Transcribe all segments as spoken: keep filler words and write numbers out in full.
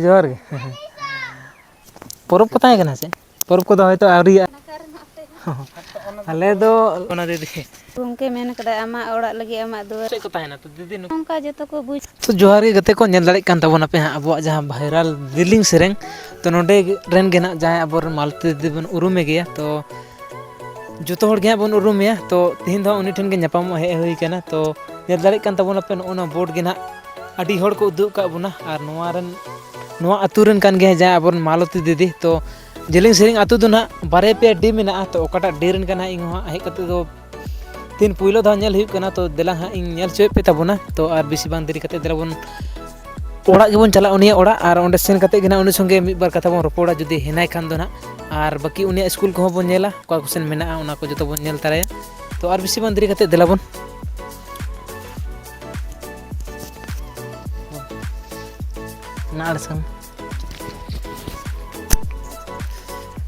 ᱡᱚᱦᱟᱨ ᱜᱮ᱾ ᱯᱚᱨᱚᱵᱽ ᱠᱚ ᱛᱟᱦᱮᱸ ᱠᱟᱱᱟ ᱥᱮ? ᱯᱚᱨᱚᱵᱽ ᱠᱚᱫᱚ ᱦᱚᱭᱛᱳ ᱟᱹᱣᱨᱤᱭᱟᱜᱼᱟ᱾ ᱟᱞᱮ ᱫᱚ ᱚᱱᱟ ᱫᱤᱫᱤ᱾ ᱜᱚᱢᱠᱮ ᱢᱮᱱ ᱠᱟᱫᱟᱭ, "ᱟᱢᱟᱜ ᱚᱲᱟᱜ ᱞᱟᱹᱜᱤᱫ ᱟᱢᱟᱜ ᱫᱩᱣᱟᱹᱨ᱾" ᱪᱮᱫ ᱠᱚ ᱛᱟᱦᱮᱱᱟ ᱛᱚ ᱫᱤᱫᱤ? ᱱᱚᱝᱠᱟ ᱡᱚᱛᱚ ᱠᱚ ᱵᱩᱡᱽ᱾ ᱛᱚ ᱡᱚᱦᱟᱨ ᱜᱮ ᱜᱟᱛᱮ ᱠᱚ, ᱧᱮᱞ ᱫᱟᱲᱮᱭᱟᱜ ᱠᱟᱱ ᱛᱟᱵᱚᱱᱟᱯᱮ ᱦᱟᱸᱜ ᱟᱵᱚᱣᱟᱜ ᱡᱟᱦᱟᱸ viral ᱡᱤᱞᱤᱧ ᱥᱮᱨᱮᱧ᱾ ᱛᱚ ᱱᱚᱰᱮ ᱨᱮᱱ ᱜᱮ ᱱᱟᱦᱟᱜ ᱡᱟᱦᱟᱸᱭ ᱟᱵᱚᱨᱮᱱ ᱢᱟᱞᱚᱛᱤ ᱫᱤᱫᱤ ᱵᱚᱱ ᱩᱨᱩᱢᱮ ᱜᱮᱭᱟ᱾ ᱛᱚ ᱡᱚᱛᱚ ᱦᱚᱲ ᱜᱮ ᱦᱟᱸᱜ ᱵᱚᱱ ᱩᱨᱩᱢᱮᱭᱟ᱾ ᱛᱚ ᱛᱮᱦᱮᱧ ᱫᱚ ᱦᱟᱸᱜ ᱩᱱᱤ ᱴᱷᱮᱱ ᱜᱮ ᱧᱟᱯᱟᱢᱚᱜ ᱦᱮᱡ ᱦᱩᱭ ᱠᱟᱱᱟ᱾ ᱛᱚ ᱧᱮᱞ ᱫᱟᱲᱮᱭᱟᱜ ᱠᱟᱱ ᱛᱟᱵᱚᱱᱟᱯᱮ, ᱱᱚᱜᱼᱚ ᱱᱚᱣᱟ board ᱜᱮ ᱱᱟᱦᱟᱜ ᱟᱹᱰᱤ ᱦᱚᱲ ᱠᱚ ᱩᱫᱩᱜ ᱟᱠᱟᱫ ᱵᱚᱱᱟ᱾ ᱟᱨ ᱱᱚᱣᱟ ᱨᱮᱱ, ᱱᱚᱣᱟ ᱟᱹᱛᱩ ᱨᱮᱱ ᱠᱟᱱ ᱜᱮᱭᱟ ᱡᱟᱦᱟᱸᱭ ᱟᱵᱚᱨᱮᱱ ᱢᱟᱞᱚᱛᱤ ᱫᱤᱫᱤ᱾ ᱛᱚ ᱡᱮᱞᱮᱧ ᱥᱮᱨᱮᱧ ᱟᱹᱛᱩ ᱫᱚ ᱱᱟᱦᱟᱜ ᱵᱟᱨᱭᱟ ᱯᱮᱭᱟ ᱰᱤ ᱢᱮᱱᱟᱜᱼᱟ᱾ ᱛᱚ ᱚᱠᱟᱴᱟᱜ ᱰᱤ ᱨᱮᱱ ᱠᱟᱱᱟ, ᱤᱧ ᱦᱚᱸ ᱦᱟᱸᱜ ᱦᱮᱡ ᱠᱟᱛᱮ ᱫᱚ ᱛᱤᱦᱤᱧ ᱯᱩᱭᱞᱩ ᱫᱷᱟᱣ ᱧᱮᱞ ᱦᱩᱭᱩᱜ ᱠᱟᱱᱟ᱾ ᱛᱚ ᱫᱮᱞᱟ ᱦᱟᱸᱜ ᱤᱧ ᱧᱮᱞ ᱦᱚᱪᱚᱭᱮᱫ ᱯᱮ ᱛᱟᱵᱚᱱᱟ᱾ ᱛᱚ ᱟᱨ ᱵᱮᱥᱤ ᱵᱟᱝ ᱫᱮᱨᱤ ᱠᱟᱛᱮ ᱫᱮᱞᱟ ᱵᱚᱱ ᱚᱲᱟᱜ ᱜᱮᱵᱚᱱ ᱪᱟᱞᱟᱜᱼᱟ, ᱩᱱᱤᱭᱟᱜ ᱚᱲᱟᱜ, ᱟᱨ ᱚᱸᱰᱮ ᱥᱮᱱ ᱠᱟᱛᱮ ᱜᱮ ᱱᱟᱦᱟᱜ ᱩᱱᱤ ᱥᱚᱸᱜᱮ ᱢᱤᱫ ᱵᱟᱨ ᱠᱟᱛᱷᱟ ᱵᱚᱱ ᱨᱚᱯᱚᱲᱟ ᱡᱩᱫᱤ ᱦᱮᱱᱟᱭ ᱠᱷᱟᱱ ᱫᱚ ᱱᱟᱦᱟᱜ᱾ ᱟᱨ ᱵᱟᱹᱠᱤ ᱩᱱᱤᱭᱟᱜ ᱥᱠᱩᱞ ᱠᱚᱦᱚᱸ ᱵᱚᱱ ᱧᱮᱞᱟ, ᱚᱠᱟ ᱠᱚᱥᱮᱱ ᱢᱮᱱᱟᱜᱼᱟ ᱚᱱᱟ ᱠᱚ ᱡᱚᱛᱚ ᱵᱚᱱ ᱧᱮᱞ ᱛᱟᱨᱟᱭᱟ᱾ ᱛᱚ ᱟᱨ ᱵᱮᱥᱤ ᱵᱟᱝ ᱫᱮᱨᱤ ᱠᱟᱛᱮ ᱫᱮᱞᱟ ᱵᱚᱱ ᱚᱱᱟ ᱟᱲᱮ ᱥᱮᱱ᱾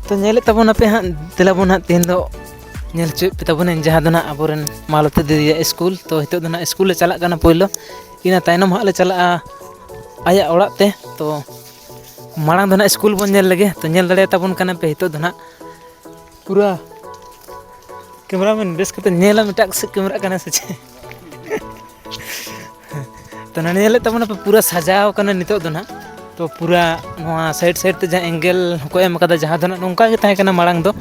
ᱛᱚ ᱧᱮᱞᱮᱫ ᱛᱟᱵᱚᱱᱟᱯᱮ ᱦᱟᱸᱜ, ᱫᱮᱞᱟ ᱵᱚᱱ ᱦᱟᱸᱜ ᱛᱮᱦᱮᱧ ᱫᱚ ᱧᱮᱞ ᱦᱚᱪᱚᱭᱮᱫ ᱯᱮ ᱛᱟᱵᱚᱱᱟᱹᱧ ᱡᱟᱦᱟᱸ ᱫᱚ ᱱᱟᱦᱟᱜ ᱟᱵᱚᱨᱮᱱ ᱢᱟᱞᱚᱛᱤ ᱫᱤᱫᱤᱭᱟᱜ ᱥᱠᱩᱞ᱾ ᱛᱚ ᱱᱤᱛᱚᱜ ᱫᱚ ᱱᱟᱦᱟᱜ ᱥᱠᱩᱞ ᱞᱮ ᱪᱟᱞᱟᱜ ᱠᱟᱱᱟ ᱯᱳᱭᱞᱳ, ᱤᱱᱟᱹ ᱛᱟᱭᱱᱚᱢ ᱦᱟᱸᱜ ᱞᱮ ᱪᱟᱞᱟᱜᱼᱟ ᱟᱭᱟᱜ ᱚᱲᱟᱜ ᱛᱮ᱾ ᱛᱚ ᱢᱟᱲᱟᱝ ᱫᱚ ᱱᱟᱦᱟᱜ ᱥᱠᱩᱞ ᱵᱚᱱ ᱧᱮᱞ ᱞᱮᱜᱮ᱾ ᱛᱚ ᱧᱮᱞ ᱫᱟᱲᱮᱭᱟᱛᱟ ᱵᱚᱱ ᱠᱟᱱᱟ ᱯᱮ ᱱᱤᱛᱚᱜ ᱫᱚ ᱱᱟᱦᱟᱜ ᱯᱩᱨᱟᱹ ᱠᱮᱢᱨᱟᱢᱮᱱ ᱵᱮᱥ ᱠᱟᱛᱮ ᱧᱮᱞᱟᱢ, ᱮᱴᱟᱜ ᱥᱮᱫ ᱠᱮᱢᱨᱟᱜ ᱠᱟᱱᱟ ᱥᱮ ᱪᱮᱫ? ᱛᱚ ᱱᱚᱰᱮ ᱧᱮᱞᱮᱫ ᱛᱟᱵᱚᱱᱟᱯᱮ ᱯᱩᱨᱟᱹ ᱥᱟᱡᱟᱣ ᱠᱟᱱᱟ ᱱᱤᱛᱚᱜ ᱫᱚ ᱱᱟᱦᱟᱜ᱾ ᱛᱚ ᱯᱩᱨᱟᱹ ᱱᱚᱣᱟ side side ᱛᱮ ᱡᱟᱦᱟᱸ angle ᱦᱚᱸᱠᱚ ᱮᱢ ᱠᱟᱫᱟ, ᱡᱟᱦᱟᱸ ᱫᱚ ᱱᱟᱦᱟᱜ ᱱᱚᱝᱠᱟ ᱜᱮ ᱛᱟᱦᱮᱸ ᱠᱟᱱᱟ ᱢᱟᱲᱟᱝ ᱫᱚ᱾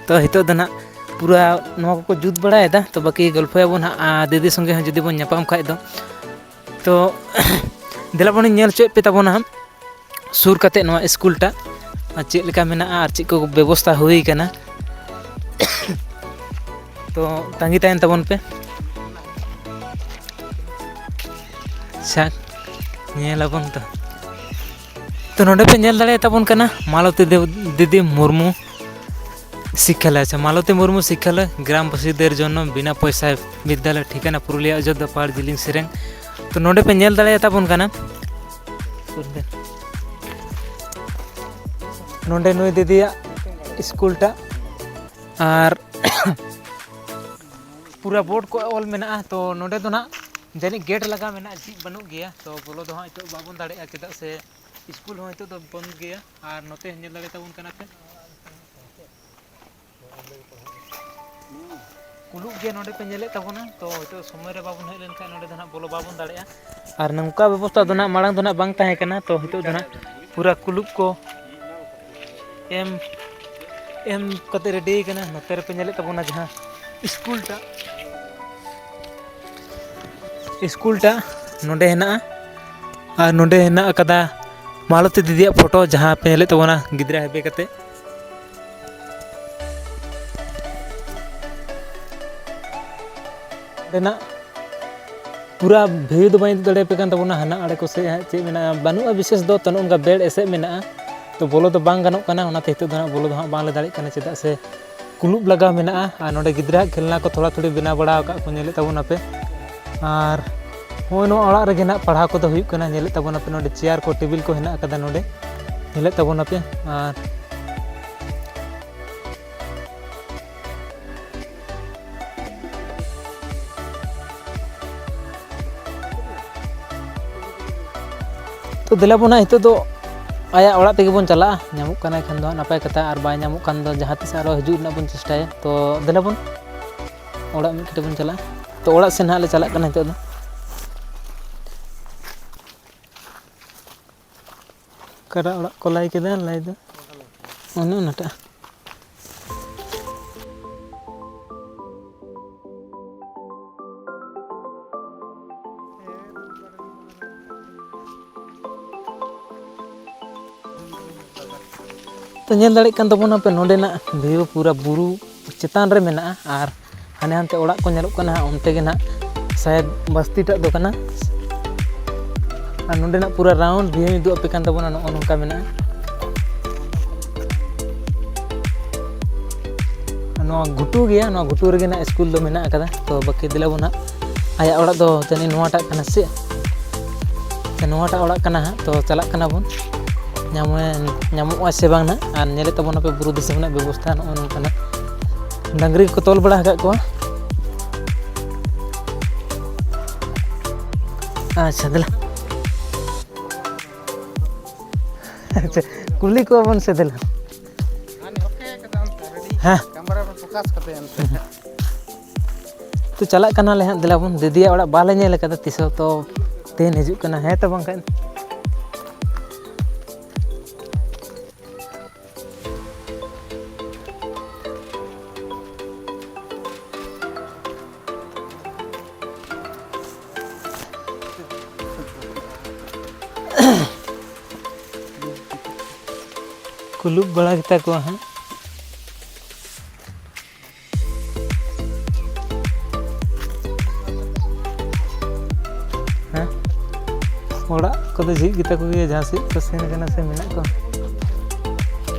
ᱛᱚ ᱱᱤᱛᱚᱜ ᱫᱚ ᱱᱟᱦᱟᱜ ᱯᱩᱨᱟᱹ ᱱᱚᱣᱟ ᱠᱚᱠᱚ ᱡᱩᱛ ᱵᱟᱲᱟᱭᱮᱫᱟ᱾ ᱛᱚ ᱵᱟᱹᱠᱤ ᱜᱚᱞᱯᱷᱚᱭᱟᱵᱚᱱ ᱦᱟᱸᱜ, ᱟᱨ ᱫᱤᱫᱤ ᱥᱚᱸᱜᱮ ᱦᱚᱸ ᱡᱩᱫᱤ ᱵᱚᱱ ᱧᱟᱯᱟᱢ ᱠᱷᱟᱡ ᱫᱚ᱾ ᱛᱚ ᱫᱮᱞᱟ ᱵᱚᱱᱤᱧ ᱧᱮᱞ ᱦᱚᱪᱚᱭᱮᱫ ᱯᱮ ᱛᱟᱵᱚᱱᱟ ᱦᱟᱸᱜ ᱥᱩᱨ ᱠᱟᱛᱮ ᱱᱚᱣᱟ ᱥᱠᱩᱞ ᱴᱟᱜ ᱟᱨ ᱪᱮᱫ ᱞᱮᱠᱟ ᱢᱮᱱᱟᱜᱼᱟ ᱟᱨ ᱪᱮᱫ ᱠᱚ ᱵᱮᱵᱚᱥᱛᱷᱟ ᱦᱩᱭ ᱠᱟᱱᱟ᱾ ᱛᱚ ᱛᱟᱺᱜᱤ ᱛᱟᱦᱮᱱ ᱛᱟᱵᱚᱱ ᱯᱮ᱾ ᱟᱪᱪᱷᱟ, ᱧᱮᱞ ᱟᱵᱚᱱ ᱛᱚ᱾ ᱛᱚ ᱱᱚᱰᱮ ᱯᱮ ᱧᱮᱞ ᱫᱟᱲᱮᱭᱟᱛᱟ ᱵᱚᱱ ᱠᱟᱱᱟ ᱢᱟᱞᱚᱛᱤ ᱫᱮᱵ-, ᱫᱤᱫᱤ ᱢᱩᱨᱢᱩ ᱥᱤᱠᱠᱷᱟᱞᱚᱭ, ᱟᱪᱪᱷᱟ, ᱢᱟᱞᱚᱛᱤ ᱢᱩᱨᱢᱩ ᱥᱤᱠᱠᱷᱟᱞᱚᱭ, ᱜᱨᱟᱢ ᱵᱟᱥᱤᱱᱫᱟᱨ ᱡᱚᱱᱱᱚ ᱵᱤᱱᱟ ᱯᱚᱭᱥᱟ ᱵᱤᱫᱽᱫᱟᱞᱚᱭ, ᱴᱷᱤᱠᱟᱱᱟ ᱯᱩᱨᱩᱞᱤᱭᱟ ᱚᱡᱳᱫᱽᱫᱷᱟ ᱯᱟᱦᱟᱲ ᱡᱤᱞᱤᱧ ᱥᱮᱨᱮᱧ᱾ ᱛᱚ ᱱᱚᱰᱮ ᱯᱮ ᱧᱮᱞ ᱫᱟᱲᱮᱭᱟᱛᱟ ᱵᱚᱱ ᱠᱟᱱᱟ, ᱱᱚᱰᱮ ᱱᱩᱭ ᱫᱤᱫᱤᱭᱟᱜ ᱥᱠᱩᱞ ᱴᱟᱜ, ᱟᱨ ᱯᱩᱨᱟᱹ ᱵᱳᱨᱰ ᱠᱚ ᱚᱞ ᱢᱮᱱᱟᱜᱼᱟ᱾ ᱛᱚ ᱱᱚᱰᱮ ᱫᱚ ᱱᱟᱜ ᱡᱟᱹᱱᱤᱡ ᱜᱮᱴ ᱞᱟᱜᱟ ᱢᱮᱱᱟᱜᱼᱟ, ᱡᱷᱤᱡ ᱵᱟᱹᱱᱩᱜ ᱜᱮᱭᱟ᱾ ᱛᱚ ᱵᱚᱞᱚ ᱫᱚ ᱦᱟᱸᱜ ᱱᱤᱛᱚᱜ ᱵᱟᱵᱚᱱ ᱫᱟᱲᱮᱭᱟᱜᱼᱟ, ᱪᱮᱫᱟᱜ ᱥᱮ ᱥᱠᱩᱞ ᱦᱚᱸ ᱱᱤᱛᱚᱜ ᱫᱚ ᱵᱚᱱᱫ ᱜᱮᱭᱟ᱾ ᱟᱨ ᱱᱚᱛᱮ ᱧᱮᱞ ᱫᱟᱲᱮ ᱛᱟᱵᱚᱱ ᱠᱟᱱᱟ ᱯᱮ, ᱠᱩᱞᱩᱜ ᱜᱮ ᱱᱚᱰᱮ ᱯᱮ ᱧᱮᱞᱮᱫ ᱛᱟᱵᱚᱱᱟ᱾ ᱛᱚ ᱱᱤᱛᱚᱜ ᱥᱚᱢᱚᱭ ᱨᱮ ᱵᱟᱵᱚᱱ ᱦᱮᱡ ᱞᱮᱱᱠᱷᱟᱱ ᱱᱚᱰᱮ ᱫᱚ ᱱᱟᱦᱟᱜ ᱵᱚᱞᱚ ᱵᱟᱵᱚᱱ ᱫᱟᱲᱮᱭᱟᱜᱼᱟ᱾ ᱟᱨ ᱱᱚᱝᱠᱟ ᱵᱮᱵᱚᱥᱛᱷᱟ ᱫᱚ ᱱᱟᱦᱟᱜ ᱢᱟᱲᱟᱝ ᱫᱚ ᱱᱟᱦᱟᱜ ᱵᱟᱝ ᱛᱟᱦᱮᱸ ᱠᱟᱱᱟ᱾ ᱛᱚ ᱱᱤᱛᱚᱜ ᱫᱚ ᱱᱟᱦᱟᱜ ᱯᱩᱨᱟᱹ ᱠᱩᱞᱩᱵ ᱠᱚ ᱮᱢ, ᱮᱢ ᱠᱟᱛᱮ ᱨᱮᱰᱤ ᱠᱟᱱᱟ᱾ ᱱᱚᱛᱮ ᱨᱮᱯᱮ ᱧᱮᱞᱮᱫ ᱛᱟᱵᱚᱱᱟ ᱡᱟᱦᱟᱸ ᱥᱠᱩᱞ ᱴᱟᱜ, ᱥᱠᱩᱞ ᱴᱟᱜ ᱱᱚᱰᱮ ᱦᱮᱱᱟᱜᱼᱟ᱾ ᱟᱨ ᱱᱚᱰᱮ ᱦᱮᱱᱟᱜ ᱟᱠᱟᱫᱟ ᱢᱟᱞᱚᱛᱤ ᱫᱤᱫᱤᱭᱟᱜ ᱯᱷᱳᱴᱳ, ᱡᱟᱦᱟᱸ ᱯᱮ ᱧᱮᱞᱮᱫ ᱛᱟᱵᱚᱱᱟ ᱜᱤᱫᱽᱨᱟᱹ ᱦᱮᱵᱮ ᱠᱟᱛᱮ᱾ ᱨᱮᱱᱟᱜ ᱯᱩᱨᱟ ᱵᱷᱤᱭᱩ ᱫᱚ ᱵᱟᱹᱧ ᱩᱫᱩᱜ ᱫᱟᱲᱮᱭᱟᱯᱮ ᱠᱟᱱ ᱛᱟᱵᱚᱱᱟ᱾ ᱦᱟᱱᱟ ᱟᱲᱮ ᱠᱚᱥᱮ ᱦᱟᱸᱜ ᱪᱮᱫ ᱢᱮᱱᱟᱜᱼᱟ, ᱵᱟᱹᱱᱩᱜᱼᱟ ᱵᱤᱥᱮᱥ ᱫᱚ, ᱛᱚ ᱱᱚᱜᱼᱚ ᱱᱚᱝᱠᱟ ᱵᱮᱲ ᱮᱥᱮᱫ ᱢᱮᱱᱟᱜᱼᱟ᱾ ᱛᱚ ᱵᱚᱞᱚ ᱫᱚ ᱵᱟᱝ ᱜᱟᱱᱚᱜ ᱠᱟᱱᱟ, ᱚᱱᱟᱛᱮ ᱱᱤᱛᱚᱜ ᱫᱚ ᱦᱟᱸᱜ ᱵᱚᱞᱚ ᱫᱚ ᱦᱟᱸᱜ ᱵᱟᱝᱞᱮ ᱫᱟᱲᱮᱭᱟᱜ ᱠᱟᱱᱟ, ᱪᱮᱫᱟᱜ ᱥᱮ ᱠᱩᱞᱩᱵ ᱞᱟᱜᱟᱣ ᱢᱮᱱᱟᱜᱼᱟ᱾ ᱟᱨ ᱱᱚᱰᱮ ᱜᱤᱫᱽᱨᱟᱹᱣᱟᱜ ᱠᱷᱮᱞᱱᱟ ᱠᱚ ᱛᱷᱚᱲᱟ ᱛᱷᱩᱲᱤ ᱵᱮᱱᱟᱣ ᱵᱟᱲᱟ ᱟᱠᱟᱫ ᱠᱚ ᱧᱮᱞᱮᱫ ᱛᱟᱵᱚᱱᱟᱯᱮ᱾ ᱟᱨ ᱦᱚᱸᱜᱼᱚᱭ ᱱᱚᱣᱟ ᱚᱲᱟᱜ ᱨᱮᱜᱮ ᱱᱟᱜ ᱯᱟᱲᱦᱟᱣ ᱠᱚᱫᱚ ᱦᱩᱭᱩᱜ ᱠᱟᱱᱟ᱾ ᱧᱮᱞᱮᱫ ᱛᱟᱵᱚᱱᱟᱯᱮ ᱱᱚᱰᱮ ᱪᱮᱭᱟᱨ ᱠᱚ ᱴᱮᱵᱤᱞ ᱠᱚ ᱦᱮᱱᱟᱜ ᱟᱠᱟᱫᱟ ᱱᱚᱰᱮ, ᱧᱮᱞᱮᱫ ᱛᱟᱵᱚᱱᱟᱯᱮ᱾ ᱟᱨ ᱛᱚ ᱫᱮᱞᱟ ᱵᱚᱱ ᱦᱟᱸᱜ ᱱᱤᱛᱚᱜ ᱫᱚ ᱟᱭᱟᱜ ᱚᱲᱟᱜ ᱛᱮᱜᱮ ᱵᱚᱱ ᱪᱟᱞᱟᱜᱼᱟ᱾ ᱧᱟᱢᱚᱜ ᱠᱟᱱᱟᱭ ᱠᱷᱟᱱ ᱫᱚ ᱦᱟᱸᱜ ᱱᱟᱯᱟᱭ ᱠᱟᱛᱷᱟ, ᱟᱨ ᱵᱟᱭ ᱧᱟᱢᱚᱜ ᱠᱷᱟᱱ ᱫᱚ ᱡᱟᱦᱟᱸ ᱛᱤᱥ ᱟᱨᱚ ᱦᱤᱡᱩᱜ ᱨᱮᱱᱟᱜ ᱵᱚᱱ ᱪᱮᱥᱴᱟᱭᱟ᱾ ᱛᱚ ᱫᱮᱞᱟ ᱵᱚᱱ ᱚᱲᱟᱜ ᱢᱤᱫ ᱠᱟᱹᱴᱤᱡ ᱵᱚᱱ ᱪᱟᱞᱟᱜᱼᱟ᱾ ᱛᱚ ᱚᱲᱟᱜ ᱥᱮᱱ ᱦᱟᱸᱜ ᱞᱮ ᱪᱟᱞᱟᱜ ᱠᱟᱱᱟ ᱱᱤᱛᱚᱜ ᱫᱚ᱾ ᱚᱠᱟᱴᱟᱜ ᱚᱲᱟᱜ ᱠᱚ ᱞᱟᱹᱭ ᱠᱮᱫᱟ, ᱞᱟᱹᱭ ᱫᱚ ᱚᱱᱮ ᱚᱱᱟᱴᱟᱜ᱾ ᱛᱚ ᱧᱮᱞ ᱫᱟᱲᱮᱭᱟᱜ ᱠᱟᱱ ᱛᱟᱵᱚᱱᱟᱯᱮ, ᱱᱚᱸᱰᱮᱱᱟᱜ ᱵᱷᱤᱭᱩ ᱯᱩᱨᱟᱹ ᱵᱩᱨᱩ ᱪᱮᱛᱟᱱ ᱨᱮ ᱢᱮᱱᱟᱜᱼᱟ᱾ ᱟᱨ ᱦᱟᱱᱮ ᱦᱟᱱᱛᱮ ᱚᱲᱟᱜ ᱠᱚ ᱧᱮᱞᱚᱜ ᱠᱟᱱᱟ ᱦᱟᱸᱜ, ᱚᱱᱛᱮ ᱜᱮ ᱱᱟᱦᱟᱜ ᱥᱟᱭᱟᱫ ᱵᱟᱥᱛᱤ ᱴᱟᱜ ᱫᱚ ᱠᱟᱱᱟ᱾ ᱟᱨ ᱱᱚᱸᱰᱮᱱᱟᱜ ᱯᱩᱨᱟᱹ ᱨᱟᱣᱩᱱᱰ ᱵᱷᱤᱭᱩ ᱩᱫᱩᱜ ᱟᱯᱮ ᱠᱟᱱ ᱛᱟᱵᱚᱱᱟ, ᱱᱚᱜᱼᱚ ᱱᱚᱝᱠᱟ ᱢᱮᱱᱟᱜᱼᱟ᱾ ᱱᱚᱣᱟ ᱜᱷᱩᱴᱩ ᱜᱮᱭᱟ, ᱱᱚᱣᱟ ᱜᱷᱩᱴᱩ ᱨᱮᱜᱮ ᱱᱟᱦᱟᱜ ᱥᱠᱩᱞ ᱫᱚ ᱢᱮᱱᱟᱜ ᱟᱠᱟᱫᱟ᱾ ᱛᱚ ᱵᱟᱹᱠᱤ ᱫᱮᱞᱟ ᱵᱚᱱ ᱱᱟᱦᱟᱜ ᱟᱭᱟᱜ ᱚᱲᱟᱜ ᱫᱚ ᱡᱟᱹᱱᱤᱡ ᱱᱚᱣᱟᱴᱟᱜ ᱠᱟᱱᱟ ᱥᱮ ᱪᱮᱫ? ᱥᱮ ᱱᱚᱣᱟᱴᱟᱜ ᱚᱲᱟᱜ ᱠᱟᱱᱟ ᱦᱟᱸᱜ᱾ ᱛᱚ ᱪᱟᱞᱟᱜ ᱠᱟᱱᱟ ᱵᱚᱱ, ᱧᱟᱢᱚᱜᱼᱟ, ᱧᱟᱢᱚᱜᱼᱟ ᱥᱮ ᱵᱟᱝ ᱱᱟᱦᱟᱜ᱾ ᱟᱨ ᱧᱮᱞᱮᱫ ᱛᱟᱵᱚᱱᱟᱯᱮ ᱵᱩᱨᱩ ᱫᱤᱥᱚᱢ ᱨᱮᱱᱟᱜ ᱵᱮᱵᱚᱥᱛᱷᱟ ᱱᱚᱜᱼᱚ ᱱᱚᱝᱠᱟᱱᱟᱜ᱾ ᱰᱟᱝᱨᱤ ᱠᱚᱠᱚ ᱛᱚᱞ ᱵᱟᱲᱟ ᱟᱠᱟᱫ ᱠᱚᱣᱟ᱾ ᱟᱪᱪᱷᱟ, ᱫᱮᱞᱟ᱾ ᱟᱪᱪᱷᱟ, ᱠᱩᱞᱤ ᱠᱚᱣᱟ ᱵᱚᱱ ᱥᱮ ᱫᱮᱞᱟ᱾ ᱦᱮᱸ᱾ ᱠᱮᱢᱮᱨᱟ ᱨᱮ ᱯᱷᱳᱠᱟᱥ ᱠᱟᱛᱮ ᱮᱱᱛᱮ᱾ ᱛᱚ ᱪᱟᱞᱟᱜ ᱠᱟᱱᱟᱞᱮ ᱦᱟᱸᱜ, ᱫᱮᱞᱟ ᱵᱚᱱ᱾ ᱫᱤᱫᱤᱭᱟᱜ ᱚᱲᱟᱜ ᱵᱟᱞᱮ ᱧᱮᱞ ᱟᱠᱟᱫᱟ ᱛᱤᱥ ᱦᱚᱸ, ᱛᱚ ᱛᱮᱦᱮᱧ ᱦᱤᱡᱩᱜ ᱠᱟᱱᱟ, ᱦᱮᱸ ᱛᱚ ᱵᱟᱝᱠᱷᱟᱱ᱾ ᱠᱩᱞᱩᱵ ᱵᱟᱲᱟ ᱜᱮᱛᱟ ᱠᱚᱣᱟ ᱦᱟᱸᱜ᱾ ᱦᱮᱸ? ᱚᱲᱟᱜ ᱠᱚᱫᱚ ᱡᱷᱤᱡ ᱜᱮᱛᱟ ᱠᱚ ᱜᱮᱭᱟ, ᱡᱟᱦᱟᱸ ᱥᱮᱫ ᱠᱚ ᱥᱮᱱ ᱠᱟᱱᱟ ᱥᱮ ᱢᱮᱱᱟᱜ ᱠᱚᱣᱟ᱾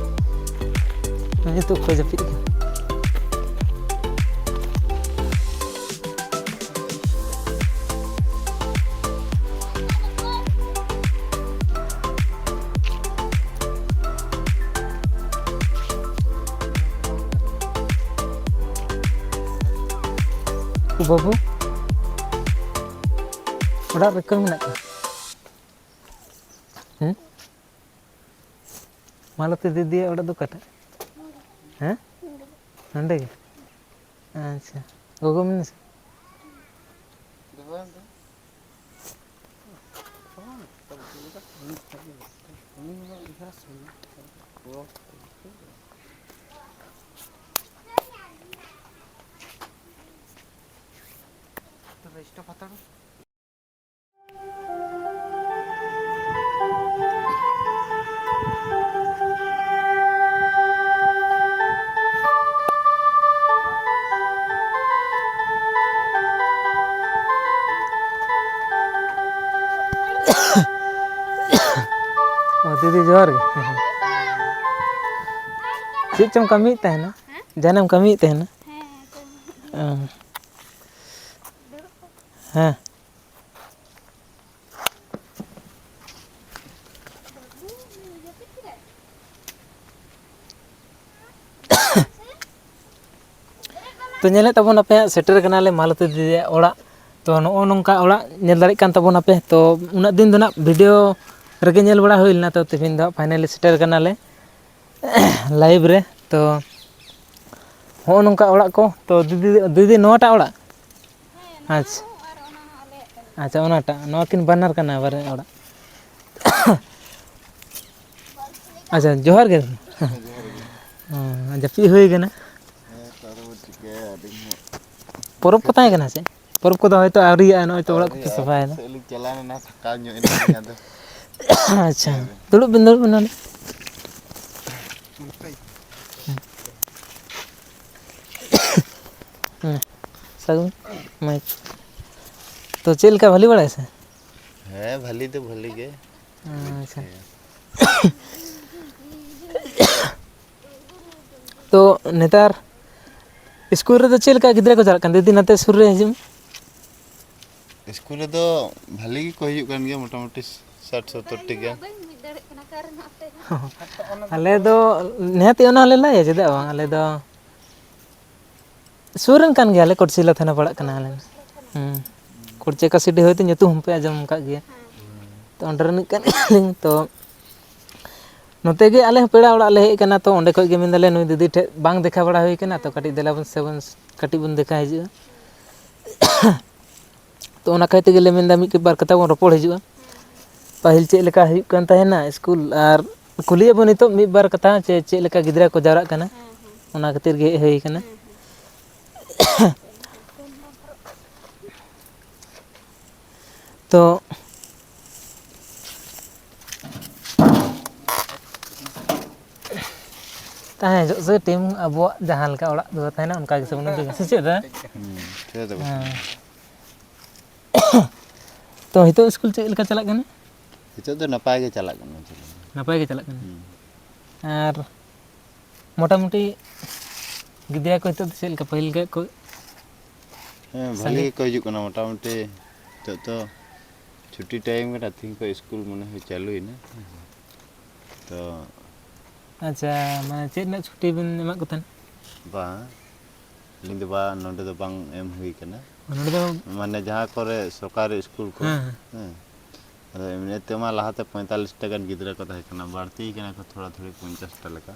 ᱱᱤᱛᱚᱜ ᱠᱚ ᱡᱟᱹᱯᱤᱫ ᱠᱟᱱᱟ᱾ ᱵᱟᱹᱵᱩ, ᱚᱲᱟᱜ ᱨᱮ ᱚᱠᱚᱭ ᱢᱮᱱᱟᱜ ᱠᱚᱣᱟ? ᱦᱮᱸ? ᱢᱟᱞᱚᱛᱤ ᱫᱤᱫᱤᱭᱟᱜ ᱚᱲᱟᱜ ᱫᱚ ᱚᱠᱟᱴᱟᱜ? ᱦᱮᱸ? ᱱᱚᱸᱰᱮ ᱜᱮ? ᱟᱪᱪᱷᱟ, ᱜᱚᱜᱚ ᱢᱮᱱᱟᱭᱟ ᱥᱮ? ᱚ, ᱫᱤᱫᱤ ᱡᱚᱦᱟᱨ ᱜᱮ᱾ ᱪᱮᱫ ᱪᱚᱢ ᱠᱟᱹᱢᱤᱭᱮᱫ ᱛᱟᱦᱮᱱᱟ? ᱦᱮᱸ? ᱡᱟᱦᱟᱱᱟᱜ ᱮᱢ ᱠᱟᱹᱢᱤᱭᱮᱫ ᱛᱟᱦᱮᱱᱟ? ᱦᱮᱸ, ᱠᱟᱹᱢᱤ᱾ ᱚ᱾ ᱦᱮᱸ᱾ ᱛᱚ, ᱧᱮᱞᱮᱫ ᱛᱟᱵᱚᱱᱟᱯᱮ ᱦᱟᱸᱜ, ᱥᱮᱴᱮᱨ ᱠᱟᱱᱟᱞᱮ ᱢᱟᱞᱚᱛᱤ ᱫᱤᱫᱤᱭᱟᱜ ᱚᱲᱟᱜ᱾ ᱛᱚ, ᱱᱚᱜᱼᱚ ᱱᱚᱝᱠᱟ ᱚᱲᱟᱜ ᱧᱮᱞ ᱫᱟᱲᱮᱭᱟᱜ ᱠᱟᱱ ᱛᱟᱵᱚᱱᱟᱯᱮ᱾ ᱛᱚ, ᱩᱱᱟᱹᱜ ᱫᱤᱱ ᱫᱚ ᱱᱟᱜ ᱵᱷᱤᱰᱤᱭᱳ ᱨᱮᱜᱮ ᱧᱮᱞ ᱵᱟᱲᱟ ᱦᱩᱭ ᱞᱮᱱᱟ᱾ ᱛᱚ ᱛᱮᱦᱮᱧ ᱫᱚ ᱦᱟᱸᱜ finally ᱥᱮᱴᱮᱨ ᱠᱟᱱᱟᱞᱮ live ᱨᱮ᱾ ᱛᱚ ᱦᱚᱸᱜᱼᱚ ᱱᱚᱝᱠᱟ ᱚᱲᱟᱜ ᱠᱚ᱾ ᱛᱚ ᱫᱤᱫᱤ, ᱫᱤᱫᱤ ᱱᱚᱣᱟᱴᱟᱜ ᱚᱲᱟᱜ? ᱟᱪᱪᱷᱟ, ᱟᱪᱪᱷᱟ, ᱚᱱᱟᱴᱟᱜ, ᱱᱚᱣᱟ ᱠᱤᱱ ᱵᱟᱱᱟᱨ ᱠᱟᱱᱟ ᱵᱟᱨᱭᱟ ᱚᱲᱟᱜ᱾ ᱟᱪᱪᱷᱟ, ᱡᱚᱦᱟᱨ ᱜᱮ᱾ ᱦᱚᱸ, ᱡᱟᱹᱯᱤᱫ ᱦᱩᱭ ᱠᱟᱱᱟ᱾ ᱦᱮᱸ, ᱛᱚ ᱟᱫᱚ ᱵᱚ ᱪᱤᱠᱟᱹᱭᱟ, ᱟᱹᱰᱤ ᱦᱚᱸ ᱯᱚᱨᱚᱵᱽ ᱠᱚ ᱛᱟᱦᱮᱸ ᱠᱟᱱᱟ ᱥᱮ? ᱯᱚᱨᱚᱵᱽ ᱠᱚᱫᱚ ᱦᱚᱭᱛᱳ ᱟᱹᱣᱨᱤᱭᱟᱜᱼᱟ, ᱱᱚᱜᱼᱚᱭ ᱛᱚ ᱚᱲᱟᱜ ᱟᱹᱣᱨᱤ, ᱠᱚᱯᱮ ᱟᱹᱣᱨᱤ, ᱥᱟᱯᱷᱟᱭᱮᱫᱟ᱾ ᱥᱮᱫ ᱞᱤᱧ ᱪᱟᱞᱟᱣ ᱞᱮᱱᱟ, ᱛᱷᱟᱠᱟᱣ ᱧᱚᱜ ᱮᱱᱟᱞᱤᱧ ᱟᱫᱚ᱾ ᱟᱪᱪᱷᱟ, ᱦᱮᱸ᱾ ᱫᱩᱲᱩᱵ ᱵᱤᱱ, ᱫᱩᱲᱩᱵ ᱵᱤᱱ ᱱᱚᱰᱮ᱾ ᱦᱮᱸ, ᱥᱟᱹᱜᱩᱱ ᱢᱟᱹᱭ᱾ ᱛᱚ ᱪᱮᱫ ᱞᱮᱠᱟ, ᱵᱷᱟᱹᱞᱤ ᱵᱟᱲᱟᱭᱟ ᱥᱮ? ᱦᱮᱸ, ᱵᱷᱟᱹᱞᱤ ᱫᱚ ᱵᱷᱟᱹᱞᱤ ᱜᱮ᱾ ᱟᱪᱪᱷᱟ᱾ ᱛᱚ ᱱᱮᱛᱟᱨ ᱤᱥᱠᱩᱞ ᱨᱮᱫᱚ ᱪᱮᱫ ᱞᱮᱠᱟ ᱜᱤᱫᱽᱨᱟᱹ ᱠᱚ ᱪᱟᱞᱟᱜ ᱠᱟᱱᱟ? ᱫᱤᱫᱤ, ᱱᱟᱛᱮ ᱥᱩᱨ ᱨᱮ ᱦᱤᱡᱩᱜ ᱢᱮ᱾ ᱤᱥᱠᱩᱞ ᱨᱮᱫᱚ ᱵᱷᱟᱹᱞᱤ ᱜᱮᱠᱚ ᱦᱤᱡᱩᱜ ᱠᱟᱱ ᱜᱮᱭᱟ, ᱢᱚᱴᱟᱢᱩᱴᱤ ᱥᱟᱴ ᱥᱚᱛᱛᱚᱨ ᱴᱤ ᱜᱟᱱ᱾ ᱟᱞᱮ ᱫᱚ ᱱᱤᱦᱟᱹᱛᱤ ᱚᱱᱟ ᱦᱚᱸᱞᱮ ᱞᱟᱹᱭᱟ, ᱪᱮᱫᱟᱜ ᱵᱟᱝ? ᱟᱞᱮ ᱫᱚ ᱥᱩᱨ ᱨᱮᱱ ᱠᱟᱱ ᱜᱮᱭᱟᱞᱮ, ᱠᱚᱴᱥᱤᱞᱟ ᱛᱷᱟᱱᱟ ᱯᱟᱲᱟᱜ ᱠᱟᱱᱟ ᱟᱞᱮ᱾ ᱦᱮᱸ, ᱠᱚᱲᱪᱮ ᱠᱟᱥᱤᱰᱤ ᱦᱚᱭᱛᱳ ᱧᱩᱛᱩᱢ ᱦᱚᱸᱯᱮ ᱟᱸᱡᱚᱢ ᱟᱠᱟᱫ ᱜᱮᱭᱟ᱾ ᱛᱚ ᱚᱸᱰᱮ ᱨᱤᱱᱤᱡ ᱠᱟᱱ ᱜᱮᱭᱟᱞᱤᱧ᱾ ᱛᱚ ᱱᱚᱛᱮ ᱜᱮ ᱟᱞᱮ ᱦᱚᱸ ᱯᱮᱲᱟ ᱚᱲᱟᱜ ᱞᱮ ᱦᱮᱡ ᱟᱠᱟᱱᱟ, ᱛᱚ ᱚᱸᱰᱮ ᱠᱷᱚᱡ ᱜᱮ ᱢᱮᱱᱫᱟᱞᱮ ᱱᱩᱭ ᱫᱤᱫᱤ ᱴᱷᱮᱡ ᱵᱟᱝ ᱫᱮᱠᱷᱟ ᱵᱟᱲᱟ ᱦᱩᱭ ᱠᱟᱱᱟ, ᱛᱚ ᱠᱟᱹᱴᱤᱡ ᱫᱮᱞᱟ ᱵᱚᱱ ᱥᱮ ᱵᱚᱱ ᱠᱟᱹᱴᱤᱡ ᱵᱚᱱ ᱫᱮᱠᱷᱟ ᱦᱤᱡᱩᱜᱼᱟ᱾ ᱛᱚ ᱚᱱᱟ ᱠᱷᱟᱹᱛᱤᱨ ᱛᱮᱜᱮ ᱞᱮ ᱢᱮᱱᱫᱟ ᱢᱤᱫ ᱵᱟᱨ ᱠᱟᱛᱷᱟ ᱵᱚᱱ ᱨᱚᱯᱚᱲ ᱦᱤᱡᱩᱜᱼᱟ, ᱯᱟᱹᱦᱤᱞ ᱪᱮᱫ ᱞᱮᱠᱟ ᱦᱩᱭᱩᱜ ᱠᱟᱱ ᱛᱟᱦᱮᱱᱟ ᱥᱠᱩᱞ, ᱟᱨ ᱠᱩᱞᱤᱭᱮᱫ ᱵᱚᱱ ᱱᱤᱛᱚᱜ ᱢᱤᱫ ᱵᱟᱨ ᱠᱟᱛᱷᱟ ᱡᱮ ᱪᱮᱫ ᱞᱮᱠᱟ ᱜᱤᱫᱽᱨᱟᱹ ᱠᱚ ᱡᱟᱣᱨᱟᱜ ᱠᱟᱱᱟ, ᱚᱱᱟ ᱠᱷᱟᱹᱛᱤᱨ ᱜᱮ ᱦᱮᱡ ᱦᱩᱭ ᱠᱟᱱᱟ᱾ ᱛᱚ ᱛᱟᱦᱮᱸ ᱦᱤᱡᱩᱜ ᱥᱮ ᱴᱤᱢ ᱟᱵᱚᱣᱟᱜ ᱡᱟᱦᱟᱸ ᱞᱮᱠᱟ ᱚᱲᱟᱜ ᱫᱩᱣᱟᱹᱨ ᱛᱟᱦᱮᱱᱟ ᱚᱱᱠᱟ ᱜᱮ ᱥᱮ ᱵᱚᱱ ᱵᱩᱡᱷᱟᱹᱣᱟ, ᱥᱮ ᱪᱮᱫ ᱫᱟ? ᱦᱩᱸ, ᱴᱷᱤᱠ ᱫᱚ ᱦᱮᱸ᱾ ᱛᱚ ᱱᱤᱛᱚᱜ ᱥᱠᱩᱞ ᱪᱮᱫ ᱞᱮᱠᱟ ᱪᱟᱞᱟᱜ ᱠᱟᱱᱟ? ᱱᱤᱛᱚᱜ ᱫᱚ ᱱᱟᱯᱟᱭ ᱜᱮ ᱪᱟᱞᱟᱜ ᱠᱟᱱᱟ᱾ ᱱᱟᱯᱟᱭ ᱜᱮ ᱪᱟᱞᱟᱜ ᱠᱟᱱᱟ᱾ ᱦᱩᱸ᱾ ᱟᱨ ᱢᱚᱴᱟᱢᱩᱴᱤ ᱜᱤᱫᱽᱨᱟᱹ ᱠᱚ ᱱᱤᱛᱚᱜ ᱫᱚ ᱪᱮᱫ ᱞᱮᱠᱟ ᱯᱟᱹᱦᱤᱞ ᱜᱮ ᱠᱚ ᱦᱮᱸ, ᱵᱷᱟᱹᱞᱤ ᱥᱟᱸᱜᱮ? ᱜᱮᱠᱚ ᱦᱤᱡᱩᱜ ᱠᱟᱱᱟ ᱢᱚᱴᱟᱢᱩᱴᱤ᱾ ᱱᱤᱛᱚᱜ ᱫᱚ ᱪᱷᱩᱴᱤ ᱴᱟᱭᱤᱢ ᱠᱟᱱᱟ, ᱛᱤᱦᱤᱧ ᱠᱷᱚᱱ ᱥᱠᱩᱞ ᱢᱚᱱᱮ ᱦᱚᱭ ᱪᱟᱹᱞᱩᱭᱮᱱᱟ᱾ ᱛᱚ ᱟᱪᱪᱷᱟ, ᱢᱟᱱᱮ ᱪᱮᱫ ᱨᱮᱱᱟᱜ ᱪᱷᱩᱴᱤ ᱵᱤᱱ ᱮᱢᱟᱫ ᱠᱚ ᱛᱟᱦᱮᱸᱫ? ᱵᱟᱝ, ᱟᱹᱞᱤᱧ ᱫᱚ ᱵᱟᱝ, ᱱᱚᱰᱮ ᱫᱚ ᱵᱟᱝ ᱮᱢ ᱦᱩᱭ ᱠᱟᱱᱟ᱾ ᱱᱚᱰᱮ ᱫᱚ ᱢᱟᱱᱮ ᱡᱟᱦᱟᱸ ᱠᱚᱨᱮ ᱥᱚᱨᱠᱟᱨᱤ ᱥᱠᱩᱞ ᱠᱚ, ᱦᱮᱸ, ᱦᱮᱸ᱾ ᱦᱮᱸ, ᱟᱫᱚ ᱮᱢᱱᱤ ᱛᱮᱢᱟ ᱞᱟᱦᱟᱛᱮ ᱯᱚᱸᱭᱛᱟᱞᱞᱤᱥ ᱴᱟ ᱜᱟᱱ ᱜᱤᱫᱽᱨᱟᱹ ᱠᱚ ᱛᱟᱦᱮᱸ ᱠᱟᱱᱟ, ᱵᱟᱹᱲᱛᱤ ᱠᱟᱱᱟ ᱠᱚ ᱛᱷᱚᱲᱟ ᱛᱷᱚᱲᱤ ᱯᱚᱧᱪᱟᱥ ᱴᱟ ᱞᱮᱠᱟ᱾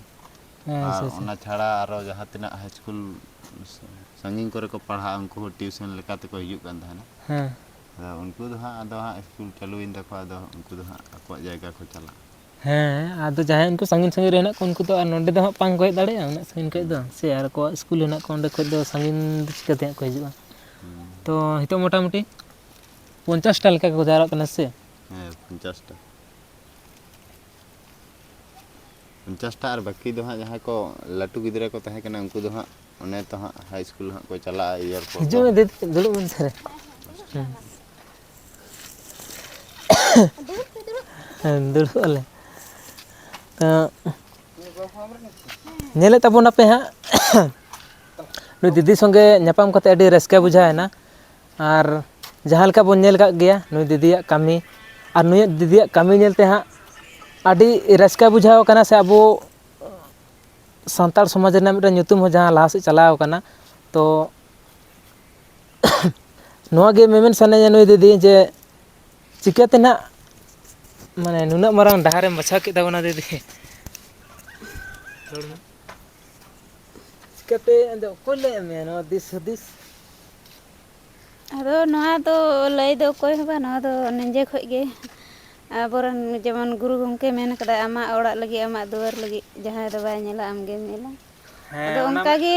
ᱦᱮᱸ, ᱟᱨ ᱟᱪᱪᱷᱟ, ᱟᱪᱪᱷᱟ᱾ ᱚᱱᱟ ᱪᱷᱟᱲᱟ ᱟᱨᱚ ᱡᱟᱦᱟᱸ ᱛᱤᱱᱟᱹᱜ ᱦᱟᱭ ᱥᱠᱩᱞ ᱥᱟᱺᱜᱤᱧ ᱠᱚᱨᱮ ᱠᱚ ᱯᱟᱲᱦᱟᱜᱼᱟ, ᱩᱱᱠᱩ ᱦᱚᱸ ᱴᱤᱭᱩᱥᱚᱱ ᱞᱮᱠᱟ ᱛᱮᱠᱚ ᱦᱤᱡᱩᱜ ᱠᱟᱱ ᱛᱟᱦᱮᱱᱟ᱾ ᱦᱮᱸ᱾ ᱟᱫᱚ ᱩᱱᱠᱩ ᱫᱚ ᱦᱟᱸᱜ, ᱟᱫᱚ ᱦᱟᱸᱜ ᱥᱠᱩᱞ ᱪᱟᱹᱞᱩᱭᱮᱱ ᱛᱟᱠᱚᱣᱟ, ᱟᱫᱚ ᱩᱱᱠᱩ ᱫᱚ ᱦᱟᱸᱜ ᱟᱠᱚᱣᱟᱜ ᱡᱟᱭᱜᱟ ᱠᱚ ᱪᱟᱞᱟᱜᱼᱟ᱾ ᱦᱮᱸ, ᱟᱫᱚ ᱡᱟᱦᱟᱸᱭ ᱩᱱᱠᱩ ᱥᱟᱺᱜᱤᱧ ᱥᱟᱺᱜᱤᱧ ᱨᱮ ᱦᱮᱱᱟᱜ ᱠᱚᱣᱟ, ᱩᱱᱠᱩ ᱫᱚ ᱟᱨ ᱱᱚᱸᱰᱮ ᱫᱚ ᱦᱟᱸᱜ ᱵᱟᱝ ᱠᱚ ᱦᱮᱡ ᱫᱟᱲᱮᱭᱟᱜᱼᱟ ᱩᱱᱟᱹᱜ ᱥᱟᱺᱜᱤᱧ ᱠᱷᱚᱡ ᱫᱚ, ᱥᱮ ᱟᱨ ᱟᱠᱚᱣᱟᱜ ᱥᱠᱩᱞ ᱦᱮᱱᱟᱜ ᱠᱚᱣᱟ, ᱚᱸᱰᱮ ᱠᱷᱚᱡ ᱫᱚ ᱥᱟᱺᱜᱤᱧ ᱫᱚ ᱪᱤᱠᱟᱹᱛᱮ ᱦᱟᱸᱜ ᱠᱚ ᱦᱤᱡᱩᱜᱼᱟ? ᱦᱩᱸ᱾ ᱛᱚ ᱱᱤᱛᱚᱜ ᱢᱚᱴᱟᱢᱩᱴᱤ ᱯᱚᱧᱪᱟᱥ ᱴᱟ ᱞᱮᱠᱟ ᱠᱚ ᱡᱟᱣᱨᱟᱜ ᱠᱟᱱᱟ ᱥᱮ? ᱦᱮᱸ, ᱯᱚᱧᱪᱟᱥ ᱴᱟ᱾ ᱯᱚᱧᱪᱟᱥ ᱴᱟ ᱟᱨ ᱵᱟᱹᱠᱤ ᱫᱚ ᱦᱟᱸᱜ ᱡᱟᱦᱟᱸᱭ ᱠᱚ ᱞᱟᱹᱴᱩ ᱜᱤᱫᱽᱨᱟᱹ ᱠᱚ ᱛᱟᱦᱮᱸ ᱠᱟᱱᱟ, ᱩᱱᱠᱩ ᱫᱚ ᱦᱟᱸᱜ ᱚᱱᱮ ᱛᱚ ᱦᱟᱸᱜ ᱦᱟᱭ ᱥᱠᱩᱞ ᱦᱟᱸᱜ ᱠᱚ ᱪᱟᱞᱟᱜᱼᱟ ᱤᱭᱟᱹᱨ ᱯᱚᱨ ᱫᱚ᱾ ᱦᱤᱡᱩᱜ ᱢᱮ, ᱫᱮ-, ᱫᱩᱲᱩᱵ ᱢᱮ ᱱᱚᱛᱮ ᱨᱮ᱾ ᱦᱮᱸ᱾ ᱦᱮᱸ, ᱫᱩᱲᱩᱵ ᱟᱞᱮ᱾ ᱛᱚ, ᱧᱮᱞᱮᱫ ᱛᱟᱵᱚᱱᱟᱯᱮ ᱦᱟᱸᱜ, ᱱᱩᱭ ᱫᱤᱫᱤ ᱥᱚᱸᱜᱮ ᱧᱟᱯᱟᱢ ᱠᱟᱛᱮ ᱟᱹᱰᱤ ᱨᱟᱹᱥᱠᱟᱹ ᱵᱩᱡᱷᱟᱹᱣ ᱮᱱᱟ᱾ ᱟᱨ ᱡᱟᱦᱟᱸ ᱞᱮᱠᱟ ᱵᱚᱱ ᱧᱮᱞ ᱟᱠᱟᱫ ᱜᱮᱭᱟ ᱱᱩᱭ ᱫᱤᱫᱤᱭᱟᱜ ᱠᱟᱹᱢᱤ, ᱟᱨ ᱱᱩᱭᱟᱜ ᱫᱤᱫᱤᱭᱟᱜ ᱠᱟᱹᱢᱤ ᱧᱮᱞᱛᱮ ᱦᱟᱸᱜ ᱟᱹᱰᱤ ᱨᱟᱹᱥᱠᱟᱹ ᱵᱩᱡᱷᱟᱹᱣ ᱠᱟᱱᱟ, ᱥᱮ ᱟᱵᱚ ᱥᱟᱱᱛᱟᱲ ᱥᱚᱢᱟᱡᱽ ᱨᱮᱱᱟᱜ ᱢᱤᱫᱴᱟᱝ ᱧᱩᱛᱩᱢ ᱦᱚᱸ ᱡᱟᱦᱟᱸ ᱞᱟᱦᱟ ᱥᱮᱫ ᱪᱟᱞᱟᱣ ᱠᱟᱱᱟ᱾ ᱛᱚ ᱱᱚᱣᱟ ᱜᱮ ᱢᱮᱢᱮᱱ ᱥᱟᱱᱟᱧᱟ ᱱᱩᱭ ᱫᱤᱫᱤ, ᱡᱮ ᱪᱤᱠᱟᱹᱛᱮ ᱱᱟᱜ, ᱢᱟᱱᱮ, ᱱᱩᱱᱟᱹᱜ ᱢᱟᱨᱟᱝ ᱰᱟᱦᱟᱨᱮᱢ ᱵᱟᱪᱷᱟᱣ ᱠᱮᱫ ᱛᱟᱵᱚᱱᱟ ᱫᱤᱫᱤ? ᱨᱚᱲ ᱢᱮ᱾ ᱪᱤᱠᱟᱹᱛᱮ, ᱟᱫᱚ ᱚᱠᱚᱭ ᱞᱟᱹᱭᱟᱫ ᱢᱮᱭᱟ ᱱᱚᱣᱟ ᱫᱤᱥ ᱦᱩᱫᱤᱥ? ᱟᱫᱚ ᱱᱚᱣᱟ ᱫᱚ ᱞᱟᱹᱭ ᱫᱚ ᱚᱠᱚᱭ ᱦᱚᱸ ᱵᱟᱝ, ᱱᱚᱣᱟ ᱫᱚ ᱱᱤᱡᱮ ᱠᱷᱚᱡ ᱜᱮ᱾ ᱟᱵᱚᱨᱮᱱ ᱡᱮᱢᱚᱱ ᱜᱩᱨᱩ ᱜᱚᱢᱠᱮ ᱢᱮᱱ ᱠᱟᱫᱟᱭ, "ᱟᱢᱟᱜ ᱚᱲᱟᱜ ᱞᱟᱹᱜᱤᱫ ᱟᱢᱟᱜ ᱫᱩᱣᱟᱹᱨ ᱞᱟᱹᱜᱤᱫ, ᱡᱟᱦᱟᱸᱭ ᱫᱚ ᱵᱟᱭ ᱧᱮᱞᱟ ᱟᱢ ᱜᱮᱢ ᱧᱮᱞᱟ᱾" ᱦᱮᱸ, ᱟᱫᱚ ᱚᱱᱟ ᱚᱱᱠᱟ ᱜᱮ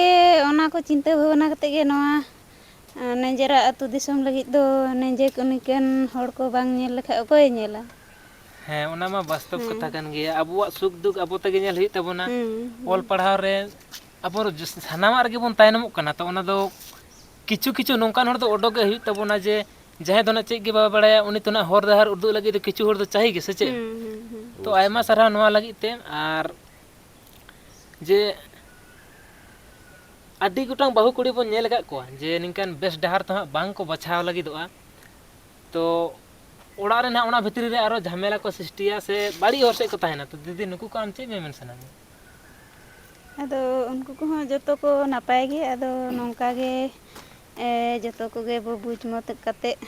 ᱚᱱᱟ ᱠᱚ ᱪᱤᱱᱛᱟᱹ ᱵᱷᱟᱵᱽᱱᱟ ᱠᱟᱛᱮ ᱜᱮ ᱱᱚᱣᱟ, ᱟᱸ, ᱱᱤᱡᱮᱨᱟᱜ ᱟᱹᱛᱩ ᱫᱤᱥᱚᱢ ᱞᱟᱹᱜᱤᱫ ᱫᱚ ᱱᱤᱡᱮ ᱠᱚ ᱱᱤᱝᱠᱟᱹᱱ ᱦᱚᱲ ᱠᱚ ᱵᱟᱝ ᱧᱮᱞ ᱞᱮᱠᱷᱟᱡ ᱚᱠᱚᱭᱮ ᱧᱮᱞᱟ? ᱦᱮᱸ, ᱚᱱᱟ ᱢᱟ ᱵᱟᱥᱛᱚᱵ ᱦᱮᱸ᱾ ᱠᱟᱛᱷᱟ ᱠᱟᱱ ᱜᱮᱭᱟ᱾ ᱟᱵᱚᱣᱟᱜ ᱥᱩᱠ ᱫᱩᱠ ᱟᱵᱚ ᱛᱮᱜᱮ ᱧᱮᱞ ᱦᱩᱭᱩᱜ ᱛᱟᱵᱚᱱᱟ᱾ ᱦᱩᱸ, ᱦᱩᱸ᱾ ᱚᱞ ᱯᱟᱲᱦᱟᱣ ᱨᱮ ᱟᱵᱚ ᱥᱟᱱᱟᱢᱟᱜ ᱨᱮᱜᱮ ᱵᱚᱱ ᱛᱟᱭᱱᱚᱢᱚᱜ ᱠᱟᱱᱟ, ᱛᱚ ᱚᱱᱟ ᱫᱚ ᱠᱤᱪᱷᱩ ᱠᱤᱪᱷᱩ ᱱᱚᱝᱠᱟᱱ ᱦᱚᱲ ᱫᱚ ᱚᱰᱚᱠ ᱜᱮ ᱦᱩᱭᱩᱜ ᱛᱟᱵᱚᱱᱟ, ᱡᱮ ᱡᱟᱦᱟᱸᱭ ᱫᱚ ᱱᱟᱜ ᱪᱮᱫ ᱜᱮ ᱵᱟᱭ ᱵᱟᱲᱟᱭᱟ, ᱩᱱᱤ ᱫᱚ ᱱᱟᱜ ᱦᱚᱨ ᱰᱟᱦᱟᱨ ᱩᱫᱩᱜ ᱞᱟᱹᱜᱤᱫ ᱫᱚ ᱠᱤᱪᱷᱩ ᱦᱚᱲ ᱫᱚ ᱪᱟᱹᱦᱤ ᱜᱮ, ᱥᱮ ᱪᱮᱫ? ᱦᱩᱸ, ᱦᱩᱸ, ᱦᱩᱸ᱾ ᱛᱚ, ᱟᱭᱢᱟ ᱥᱟᱨᱦᱟᱣ ᱱᱚᱣᱟ ᱞᱟᱹᱜᱤᱫ ᱛᱮ᱾ ᱟᱨ ᱡᱮ ᱟᱹᱰᱤ ᱜᱚᱴᱟᱝ ᱵᱟᱹᱦᱩ ᱠᱩᱲᱤ ᱵᱚᱱ ᱧᱮᱞ ᱟᱠᱟᱫ ᱠᱚᱣᱟ ᱡᱮ ᱱᱤᱝᱠᱟᱱ ᱵᱮᱥ ᱰᱟᱦᱟᱨ ᱫᱚ ᱦᱟᱸᱜ ᱵᱟᱝ ᱠᱚ ᱵᱟᱪᱷᱟᱣ ᱞᱟᱹᱜᱤᱫᱚᱜᱼᱟ᱾ ᱛᱚ, ᱚᱲᱟᱜ ᱨᱮ ᱱᱟᱜ ᱚᱱᱟ ᱵᱷᱤᱛᱨᱤ ᱨᱮ ᱟᱨᱚ ᱡᱷᱟᱢᱮᱞᱟ ᱠᱚ ᱥᱨᱤᱥᱴᱤᱭᱟ ᱥᱮ ᱵᱟᱹᱲᱤᱡ ᱦᱚᱨ ᱥᱮᱫ ᱠᱚ ᱛᱟᱦᱮᱱᱟ᱾ ᱛᱚ, ᱫᱤᱫᱤ, ᱱᱩᱠᱩ ᱠᱚ ᱟᱢ ᱪᱮᱫ ᱢᱮᱢᱮᱱ ᱥᱟᱱᱟ ᱢᱮᱭᱟ? ᱟᱫᱚ ᱩᱱᱠᱩ ᱠᱚᱦᱚᱸ ᱡᱚᱛᱚ ᱠᱚ ᱱᱟᱯᱟᱭ ᱜᱮ, ᱟᱫᱚ ᱱᱚᱝᱠᱟ ᱜᱮ, ᱮ, ᱡᱚᱛᱚ ᱠᱚᱜᱮ ᱵᱚ ᱵᱩᱡᱽ ᱢᱚᱛ ᱠᱟᱛᱮᱫ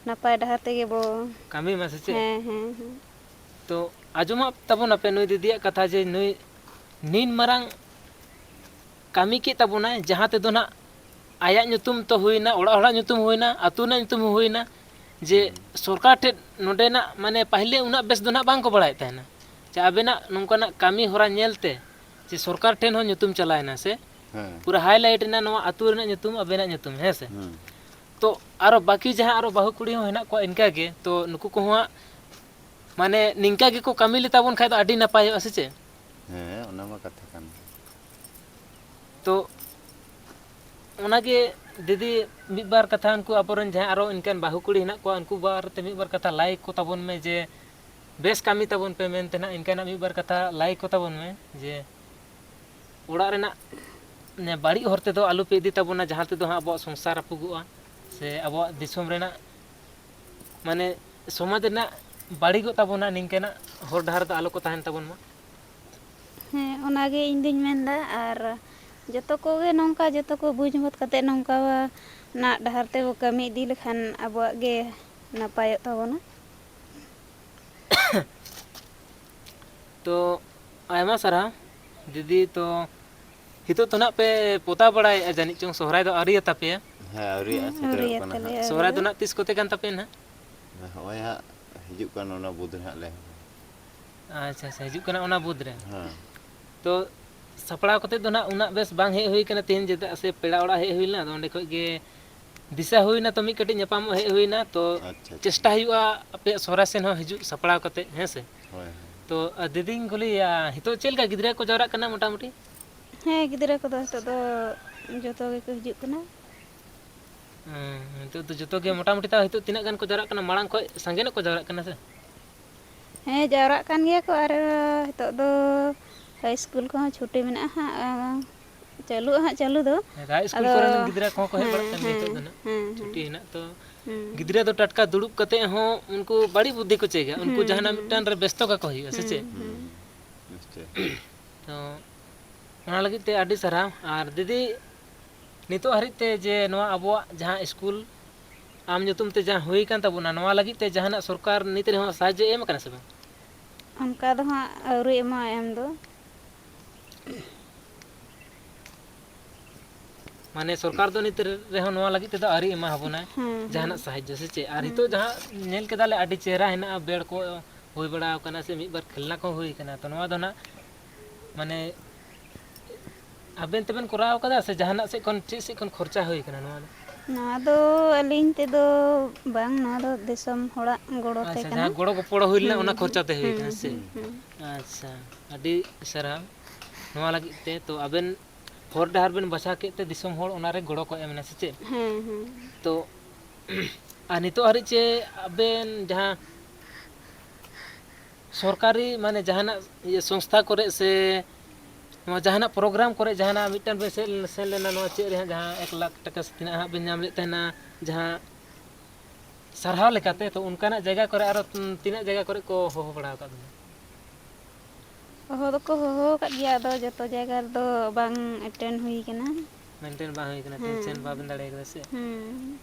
ᱱᱟᱯᱟᱭ ᱰᱟᱦᱟᱨ ᱛᱮᱜᱮ ᱵᱚ ᱠᱟᱹᱢᱤ ᱢᱟ, ᱥᱮ ᱪᱮᱫ? ᱦᱮᱸ, ᱦᱮᱸ, ᱦᱮᱸ᱾ ᱛᱚ ᱟᱸᱡᱚᱢᱟᱜ ᱛᱟᱵᱚᱱᱟᱯᱮ ᱱᱩᱭ ᱫᱤᱫᱤᱭᱟᱜ ᱠᱟᱛᱷᱟ, ᱡᱮ ᱱᱩᱭ ᱱᱤᱱ ᱢᱟᱨᱟᱝ ᱠᱟᱹᱢᱤ ᱠᱮᱫ ᱛᱟᱵᱚᱱᱟᱭ, ᱡᱟᱦᱟᱸ ᱛᱮᱫᱚ ᱱᱟᱜ ᱟᱭᱟᱜ ᱧᱩᱛᱩᱢ ᱛᱚ ᱦᱩᱭᱱᱟ, ᱚᱲᱟᱜ ᱦᱚᱲᱟᱜ ᱧᱩᱛᱩᱢ ᱦᱚᱸ ᱦᱩᱭᱱᱟ, ᱟᱹᱛᱩ ᱨᱮᱱᱟᱜ ᱧᱩᱛᱩᱢ ᱦᱚᱸ ᱦᱩᱭᱱᱟ, ᱡᱮ ᱦᱩᱸ᱾ ᱥᱚᱨᱠᱟᱨ ᱴᱷᱮᱱ ᱱᱚᱰᱮᱱᱟᱜ, ᱢᱟᱱᱮ, ᱯᱟᱦᱞᱮ ᱩᱱᱟᱹᱜ ᱵᱮᱥ ᱫᱚ ᱱᱟᱜ ᱵᱟᱝ ᱠᱚ ᱵᱟᱲᱟᱭᱮᱫ ᱛᱟᱦᱮᱱᱟ᱾ ᱡᱮ ᱟᱵᱮᱱᱟᱜ ᱱᱚᱝᱠᱟᱱᱟᱜ ᱠᱟᱹᱢᱤ ᱦᱚᱨᱟ ᱧᱮᱞ ᱛᱮ ᱡᱮ ᱥᱚᱨᱠᱟᱨ ᱴᱷᱮᱱ ᱦᱚᱸ ᱧᱩᱛᱩᱢ ᱪᱟᱞᱟᱣᱮᱱᱟ, ᱥᱮ ᱦᱮᱸ᱾ ᱯᱩᱨᱟᱹ highlight ᱮᱱᱟ ᱱᱚᱣᱟ ᱟᱹᱛᱩ ᱨᱮᱱᱟᱜ ᱧᱩᱛᱩᱢ, ᱟᱵᱮᱱᱟᱜ ᱧᱩᱛᱩᱢ, ᱦᱮᱸ ᱥᱮ? ᱦᱩᱸ᱾ ᱛᱚ ᱟᱨᱚ ᱵᱟᱹᱠᱤ ᱡᱟᱦᱟᱸ ᱟᱨᱚ ᱵᱟᱹᱦᱩ ᱠᱩᱲᱤ ᱦᱚᱸ ᱦᱮᱱᱟᱜ ᱠᱚᱣᱟ ᱤᱱᱠᱟ ᱜᱮ, ᱛᱚ ᱱᱩᱠᱩ ᱠᱚᱦᱚᱸ ᱦᱟᱸᱜ, ᱢᱟᱱᱮ, ᱱᱤᱝᱠᱟ ᱜᱮᱠᱚ ᱠᱟᱹᱢᱤ ᱞᱮᱛᱟ ᱵᱚᱱ ᱠᱷᱟᱡ ᱫᱚ ᱟᱹᱰᱤ ᱱᱟᱯᱟᱭᱚᱜᱼᱟ, ᱥᱮ ᱪᱮᱫ? ᱦᱮᱸ, ᱚᱱᱟ ᱢᱟ ᱠᱟᱛᱷᱟ ᱠᱟᱱ ᱜᱮ᱾ ᱛᱚ ᱚᱱᱟᱜᱮ ᱫᱤᱫᱤ, ᱢᱤᱫ ᱵᱟᱨ ᱠᱟᱛᱷᱟ ᱩᱱᱠᱩ ᱟᱵᱚᱨᱮᱱ ᱡᱟᱦᱟᱸᱭ ᱟᱨᱚ ᱤᱱᱠᱟᱱ ᱵᱟᱹᱦᱩ ᱠᱩᱲᱤ ᱦᱮᱱᱟᱜ ᱠᱚᱣᱟ, ᱩᱱᱠᱩ ᱵᱟᱨᱮᱛᱮ ᱢᱤᱫ ᱵᱟᱨ ᱠᱟᱛᱷᱟ ᱞᱟᱹᱭ ᱠᱚ ᱛᱟᱵᱚᱱ ᱢᱮ, ᱡᱮ ᱵᱮᱥ ᱠᱟᱹᱢᱤ ᱛᱟᱵᱚᱱ ᱯᱮ ᱢᱮᱱᱛᱮ ᱱᱟᱜ, ᱤᱱᱠᱟᱱᱟᱜ ᱢᱤᱫ ᱵᱟᱨ ᱠᱟᱛᱷᱟ ᱞᱟᱹᱭ ᱠᱚ ᱛᱟᱵᱚᱱ ᱢᱮ, ᱡᱮ ᱚᱲᱟᱜ ᱨᱮᱱᱟᱜ ᱵᱟᱹᱲᱤᱡ ᱦᱚᱨ ᱛᱮᱫᱚ ᱟᱞᱚ ᱯᱮ ᱤᱫᱤ ᱛᱟᱵᱚᱱᱟ, ᱡᱟᱦᱟᱸ ᱛᱮᱫᱚ ᱦᱟᱸᱜ ᱟᱵᱚᱣᱟᱜ ᱥᱚᱝᱥᱟᱨ ᱨᱟᱹᱯᱩᱜᱚᱜᱼᱟ, ᱥᱮ ᱟᱵᱚᱣᱟᱜ ᱫᱤᱥᱚᱢ ᱨᱮᱱᱟᱜ, ᱢᱟᱱᱮ, ᱥᱚᱢᱟᱡᱽ ᱨᱮᱱᱟᱜ ᱵᱟᱹᱲᱤᱡᱚᱜ ᱛᱟᱵᱚᱱᱟ, ᱱᱤᱝᱠᱟᱹᱱᱟᱜ ᱦᱚᱨ ᱰᱟᱦᱟᱨ ᱫᱚ ᱟᱞᱚ ᱠᱚ ᱛᱟᱦᱮᱱ ᱛᱟᱵᱚᱱ ᱢᱟ᱾ ᱦᱮᱸ, ᱚᱱᱟᱜᱮ ᱤᱧ ᱫᱩᱧ ᱢᱮᱱᱫᱟ᱾ ᱟᱨ ᱡᱚᱛᱚ ᱠᱚᱜᱮ ᱱᱚᱝᱠᱟ, ᱡᱚᱛᱚ ᱠᱚ ᱵᱩᱡᱽ ᱢᱩᱫ ᱠᱟᱛᱮ ᱱᱚᱝᱠᱟ ᱱᱟᱜ ᱰᱟᱦᱟᱨ ᱛᱮᱵᱚ ᱠᱟᱹᱢᱤ ᱤᱫᱤ ᱞᱮᱠᱷᱟᱱ ᱟᱵᱚᱣᱟᱜ ᱜᱮ ᱱᱟᱯᱟᱭᱚᱜ ᱛᱟᱵᱚᱱᱟ᱾ ᱛᱚ ᱟᱭᱢᱟ ᱥᱟᱨᱦᱟᱣ ᱫᱤᱫᱤ᱾ ᱛᱚ ᱱᱤᱛᱚᱜ ᱫᱚ ᱱᱟᱜ ᱯᱮ ᱯᱚᱛᱟᱣ ᱵᱟᱲᱟᱭᱮᱫᱼᱟ ᱡᱟᱹᱱᱤᱡ ᱪᱚᱝ, ᱥᱚᱦᱨᱟᱭ ᱫᱚ ᱟᱹᱣᱨᱤᱭᱟᱛᱟᱯᱮᱭᱟ? ᱦᱮᱸ, ᱟᱹᱣᱨᱤᱭᱟᱜᱼᱟ, ᱦᱮᱸ, ᱥᱮᱴᱮᱨᱚᱜ ᱠᱟᱱᱟ ᱦᱟᱸᱜ᱾ ᱟᱹᱣᱨᱤᱭᱟᱛᱟᱞᱮᱭᱟ ᱥᱚᱦᱨᱟᱭ ᱟᱹᱣᱨᱤ ᱫᱚ ᱫᱚ᱾ ᱱᱟᱜ ᱛᱤᱥ ᱠᱚᱛᱮ ᱠᱟᱱ ᱛᱟᱯᱮᱭᱟ ᱱᱟᱜ? ᱦᱚᱸᱜᱼᱚᱭ ᱦᱟᱸᱜ ᱦᱤᱡᱩᱜ ᱠᱟᱱ ᱚᱱᱟ ᱵᱩᱫᱽ ᱨᱮ ᱦᱟᱸᱜ ᱞᱮ ᱟᱪᱪᱷᱟ, ᱟᱪᱪᱷᱟ, ᱦᱤᱡᱩᱜ ᱠᱟᱱᱟ ᱚᱱᱟ ᱵᱩᱫᱽ ᱨᱮ᱾ ᱦᱮᱸ᱾ ᱛᱚ ᱥᱟᱯᱲᱟᱣ ᱠᱟᱛᱮ ᱫᱚ ᱱᱟᱜ ᱩᱱᱟᱹᱜ ᱵᱮᱥ ᱵᱟᱝ ᱦᱮᱡ ᱦᱩᱭ ᱠᱟᱱᱟ ᱛᱮᱦᱮᱧ, ᱪᱮᱫᱟᱜ ᱥᱮ ᱯᱮᱲᱟ ᱚᱲᱟᱜ ᱦᱮᱡ ᱦᱩᱭ ᱞᱮᱱᱟ, ᱟᱫᱚ ᱚᱸᱰᱮ ᱠᱷᱚᱡ ᱜᱮ ᱫᱤᱥᱟᱹ ᱦᱩᱭᱱᱟ, ᱛᱚ ᱢᱤᱫ ᱠᱟᱹᱴᱤᱡ ᱧᱟᱯᱟᱢᱚᱜ ᱦᱮᱡ ᱦᱩᱭᱱᱟ, ᱛᱚ ᱟᱪᱪᱷᱟ, ᱟᱪᱪᱷᱟ᱾ ᱪᱮᱥᱴᱟ ᱦᱩᱭᱩᱜᱼᱟ ᱟᱯᱮᱭᱟᱜ ᱥᱚᱦᱨᱟᱭ ᱥᱮᱱ ᱦᱚᱸ ᱦᱤᱡᱩᱜ ᱥᱟᱯᱲᱟᱣ ᱠᱟᱛᱮ, ᱦᱮᱸ ᱥᱮ? ᱦᱳᱭ, ᱦᱳᱭ᱾ ᱛᱚ ᱫᱤᱫᱤᱧ ᱠᱩᱞᱤᱭᱮᱭᱟ, ᱱᱤᱛᱚᱜ ᱪᱮᱫ ᱞᱮᱠᱟ ᱜᱤᱫᱽᱨᱟᱹ ᱠᱚ ᱡᱟᱣᱨᱟᱜ ᱠᱟᱱᱟ ᱢᱚᱴᱟᱢᱩᱴᱤ? ᱦᱮᱸ, ᱜᱤᱫᱽᱨᱟᱹ ᱠᱚᱫᱚ ᱱᱤᱛᱚᱜ ᱫᱚ ᱡᱚᱛᱚ ᱜᱮᱠᱚ ᱦᱤᱡᱩᱜ ᱠᱟᱱᱟ᱾ ᱦᱮᱸ, ᱱᱤᱛᱚᱜ ᱫᱚ ᱡᱚᱛᱚ ᱜᱮ ᱢᱚᱴᱟᱢᱩᱴᱤ, ᱛᱟᱣ ᱱᱤᱛᱚᱜ ᱛᱤᱱᱟᱹᱜ ᱜᱟᱱ ᱠᱚ ᱡᱟᱣᱨᱟᱜ ᱠᱟᱱᱟ? ᱢᱟᱲᱟᱝ ᱠᱷᱚᱡ ᱥᱟᱸᱜᱮ ᱧᱚᱜ ᱠᱚ ᱡᱟᱣᱨᱟᱜ ᱠᱟᱱᱟ ᱥᱮ? ᱦᱮᱸ, ᱡᱟᱣᱨᱟᱜ ᱠᱟᱱ ᱜᱮᱭᱟ ᱠᱚ, ᱟᱨ ᱱᱤᱛᱚᱜ ᱫᱚ ᱦᱟᱭ ᱥᱠᱩᱞ ᱠᱚᱦᱚᱸ ᱪᱷᱩᱴᱤ ᱢᱮᱱᱟᱜᱼᱟ ᱦᱟᱸᱜ, ᱪᱟᱹᱞᱩᱜᱼᱟ ᱦᱟᱸᱜ ᱪᱟᱹᱞᱩ ᱫᱚ᱾ ᱦᱮᱸ, ᱦᱟᱭ ᱥᱠᱩᱞ ᱟᱫᱚ ᱠᱚᱨᱮᱱ ᱜᱤᱫᱽᱨᱟᱹ ᱠᱚᱦᱚᱸ ᱠᱚ ᱦᱮᱡ ᱦᱮᱸ, ᱵᱟᱲᱟᱜ ᱠᱟᱱ ᱜᱮᱭᱟ ᱦᱮᱸ, ᱱᱤᱛᱚᱜ ᱫᱚ ᱱᱟᱜ᱾ ᱦᱮᱸ, ᱦᱮᱸ᱾ ᱪᱷᱩᱴᱤ ᱦᱮᱱᱟᱜ ᱛᱚ, ᱦᱮᱸ᱾ ᱜᱤᱫᱽᱨᱟᱹ ᱫᱚ ᱴᱟᱴᱠᱟ ᱫᱩᱲᱩᱵ ᱠᱟᱛᱮ ᱦᱚᱸ ᱩᱱᱠᱩ ᱵᱟᱹᱲᱤᱡ ᱵᱩᱫᱽᱫᱷᱤ ᱠᱚ ᱪᱮᱫᱟ, ᱩᱱᱠᱩ ᱦᱮᱸ, ᱡᱟᱦᱟᱱᱟᱜ ᱦᱮᱸ᱾ ᱢᱤᱫᱴᱟᱝ ᱨᱮ ᱵᱮᱥᱛᱚ ᱠᱟᱠᱚ ᱦᱩᱭᱩᱜᱼᱟ, ᱥᱮ ᱦᱮᱸ, ᱪᱮᱫ? ᱦᱮᱸ᱾ ᱱᱤᱥᱪᱚᱭ᱾ ᱛᱚ, ᱚᱱᱟ ᱞᱟᱹᱜᱤᱫ ᱛᱮ ᱟᱹᱰᱤ ᱥᱟᱨᱦᱟᱣ᱾ ᱟᱨ ᱫᱤᱫᱤ, ᱱᱤᱛᱚᱜ ᱦᱟᱹᱨᱤᱡ ᱛᱮ ᱡᱮ ᱱᱚᱣᱟ ᱟᱵᱚᱣᱟᱜ ᱡᱟᱦᱟᱸ ᱥᱠᱩᱞ, ᱟᱢ ᱧᱩᱛᱩᱢ ᱛᱮ ᱡᱟᱦᱟᱸ ᱦᱩᱭ ᱟᱠᱟᱱ ᱛᱟᱵᱚᱱᱟ, ᱱᱚᱣᱟ ᱞᱟᱹᱜᱤᱫ ᱛᱮ ᱡᱟᱦᱟᱱᱟᱜ ᱥᱚᱨᱠᱟᱨ ᱱᱤᱛ ᱨᱮᱦᱚᱸ ᱥᱟᱦᱟᱡᱽᱡᱚᱭ ᱮᱢ ᱟᱠᱟᱱᱟ ᱥᱮ ᱵᱟᱝ? ᱚᱱᱠᱟ ᱫᱚ ᱦᱟᱸᱜ ᱟᱹᱣᱨᱤ ᱮᱢᱟ ᱮᱢ ᱫᱚ᱾ ᱢᱟᱱᱮ ᱥᱚᱨᱠᱟᱨ ᱫᱚ ᱱᱤᱛ ᱨᱮᱦᱚᱸ ᱱᱚᱣᱟ ᱞᱟᱹᱜᱤᱫ ᱛᱮᱫᱚ ᱟᱹᱣᱨᱤ ᱮᱢᱟ ᱵᱚᱱᱟᱭ ᱦᱮᱸ, ᱦᱮᱸ᱾ ᱡᱟᱦᱟᱱᱟᱜ ᱥᱟᱦᱟᱡᱽᱡᱚ, ᱥᱮ ᱪᱮᱫ? ᱟᱨ ᱦᱮᱸ᱾ ᱱᱤᱛᱚᱜ ᱡᱟᱦᱟᱸ ᱧᱮᱞ ᱠᱮᱫᱟᱞᱮ, ᱟᱹᱰᱤ ᱪᱮᱦᱨᱟ ᱦᱮᱱᱟᱜᱼᱟ, ᱵᱮᱲ ᱠᱚ ᱦᱩᱭ ᱵᱟᱲᱟ ᱟᱠᱟᱱᱟ, ᱥᱮ ᱢᱤᱫ ᱵᱟᱨ ᱠᱷᱮᱞᱱᱟ ᱠᱚᱦᱚᱸ ᱦᱩᱭ ᱟᱠᱟᱱᱟ᱾ ᱛᱚ, ᱱᱚᱣᱟ ᱫᱚ ᱱᱟᱜ ᱢᱟᱱᱮ ᱟᱵᱮᱱ ᱛᱮᱵᱮᱱ ᱠᱚᱨᱟᱣ ᱠᱟᱫᱟ, ᱥᱮ ᱡᱟᱦᱟᱱᱟᱜ ᱥᱮᱫ ᱠᱷᱚᱱ, ᱪᱮᱫ ᱥᱮᱫ ᱠᱷᱚᱱ ᱠᱷᱚᱨᱪᱟ ᱦᱩᱭ ᱟᱠᱟᱱᱟ ᱱᱚᱣᱟ ᱫᱚ? ᱱᱚᱣᱟ ᱫᱚ ᱟᱹᱞᱤᱧ ᱛᱮᱫᱚ ᱵᱟᱝ, ᱱᱚᱣᱟ ᱫᱚ ᱫᱤᱥᱚᱢ ᱦᱚᱲᱟᱜ ᱜᱚᱲᱚ ᱛᱮ ᱟᱪᱪᱷᱟ, ᱠᱟᱱᱟ᱾ ᱡᱟᱦᱟᱸ ᱜᱚᱲᱚ ᱜᱚᱯᱚᱲᱚ ᱦᱩᱭ ᱞᱮᱱᱟ, ᱦᱩᱸ, ᱚᱱᱟ ᱠᱷᱚᱨᱪᱟ ᱛᱮ ᱦᱩᱭ ᱦᱩᱸ, ᱟᱠᱟᱱᱟ, ᱥᱮ? ᱦᱩᱸ, ᱦᱩᱸ᱾ ᱟᱪᱪᱷᱟ, ᱟᱹᱰᱤ ᱥᱟᱨᱦᱟᱣ ᱱᱚᱣᱟ ᱞᱟᱹᱜᱤᱫ ᱛᱮ᱾ ᱛᱚ, ᱟᱵᱮᱱ ᱦᱚᱨ ᱰᱟᱦᱟᱨ ᱵᱮᱱ ᱵᱟᱪᱷᱟᱣ ᱠᱮᱫ ᱛᱮ ᱫᱤᱥᱚᱢ ᱦᱚᱲ ᱚᱱᱟᱨᱮ ᱜᱚᱲᱚ ᱠᱚ ᱮᱢ ᱮᱱᱟ, ᱥᱮ ᱪᱮᱫ? ᱦᱮᱸ, ᱦᱮᱸ᱾ ᱛᱚ, ᱟᱨ ᱱᱤᱛᱚᱜ ᱦᱟᱹᱨᱤᱡ ᱪᱮ ᱟᱵᱮᱱ ᱡᱟᱦᱟᱸ ᱥᱚᱨᱠᱟᱨᱤ, ᱢᱟᱱᱮ, ᱡᱟᱦᱟᱱᱟᱜ ᱤᱭᱟᱹ ᱥᱚᱝᱥᱛᱷᱟ ᱠᱚᱨᱮ ᱥᱮ ᱱᱚᱣᱟ ᱡᱟᱦᱟᱱᱟᱜ program ᱠᱚᱨᱮ ᱡᱟᱦᱟᱱᱟᱜ ᱢᱤᱫᱴᱟᱝ ᱵᱮᱱ ᱥᱮᱱ, ᱥᱮᱱ ᱞᱮᱱᱟ, ᱱᱚᱣᱟ ᱪᱮᱫ ᱨᱮ ᱦᱟᱸᱜ ᱡᱟᱦᱟᱸ ᱮᱠ ᱞᱟᱠᱷ ᱴᱟᱠᱟ ᱥᱮ ᱛᱤᱱᱟᱹᱜ ᱦᱟᱸᱜ ᱵᱮᱱ ᱧᱟᱢ ᱞᱮᱫ ᱛᱟᱦᱮᱱᱟ, ᱡᱟᱦᱟᱸ ᱥᱟᱨᱦᱟᱣ ᱞᱮᱠᱟᱛᱮ, ᱛᱚ ᱚᱱᱠᱟᱱᱟᱜ ᱡᱟᱭᱜᱟ ᱠᱚᱨᱮ ᱟᱨᱚ ᱛᱤᱱᱟᱹᱜ ᱡᱟᱭᱜᱟ ᱠᱚᱨᱮ ᱠᱚ ᱦᱚᱦᱚ ᱵᱟᱲᱟ ᱟᱠᱟᱫ ᱵᱮᱱᱟ? ᱦᱚᱦᱚ ᱫᱚᱠᱚ ᱦᱚᱦᱚ ᱟᱠᱟᱫ ᱜᱮᱭᱟ, ᱟᱫᱚ ᱡᱚᱛᱚ ᱡᱟᱭᱜᱟ ᱨᱮᱫᱚ ᱵᱟᱝ attend ᱦᱩᱭ ᱠᱟᱱᱟ᱾ Maintain ᱵᱟᱝ ᱦᱩᱭ ᱠᱟᱱᱟ, ᱦᱮᱸ᱾ Tension ᱵᱟᱵᱮᱱ ᱫᱟᱲᱮ ᱠᱟᱫᱟ ᱥᱮ? ᱦᱮᱸ᱾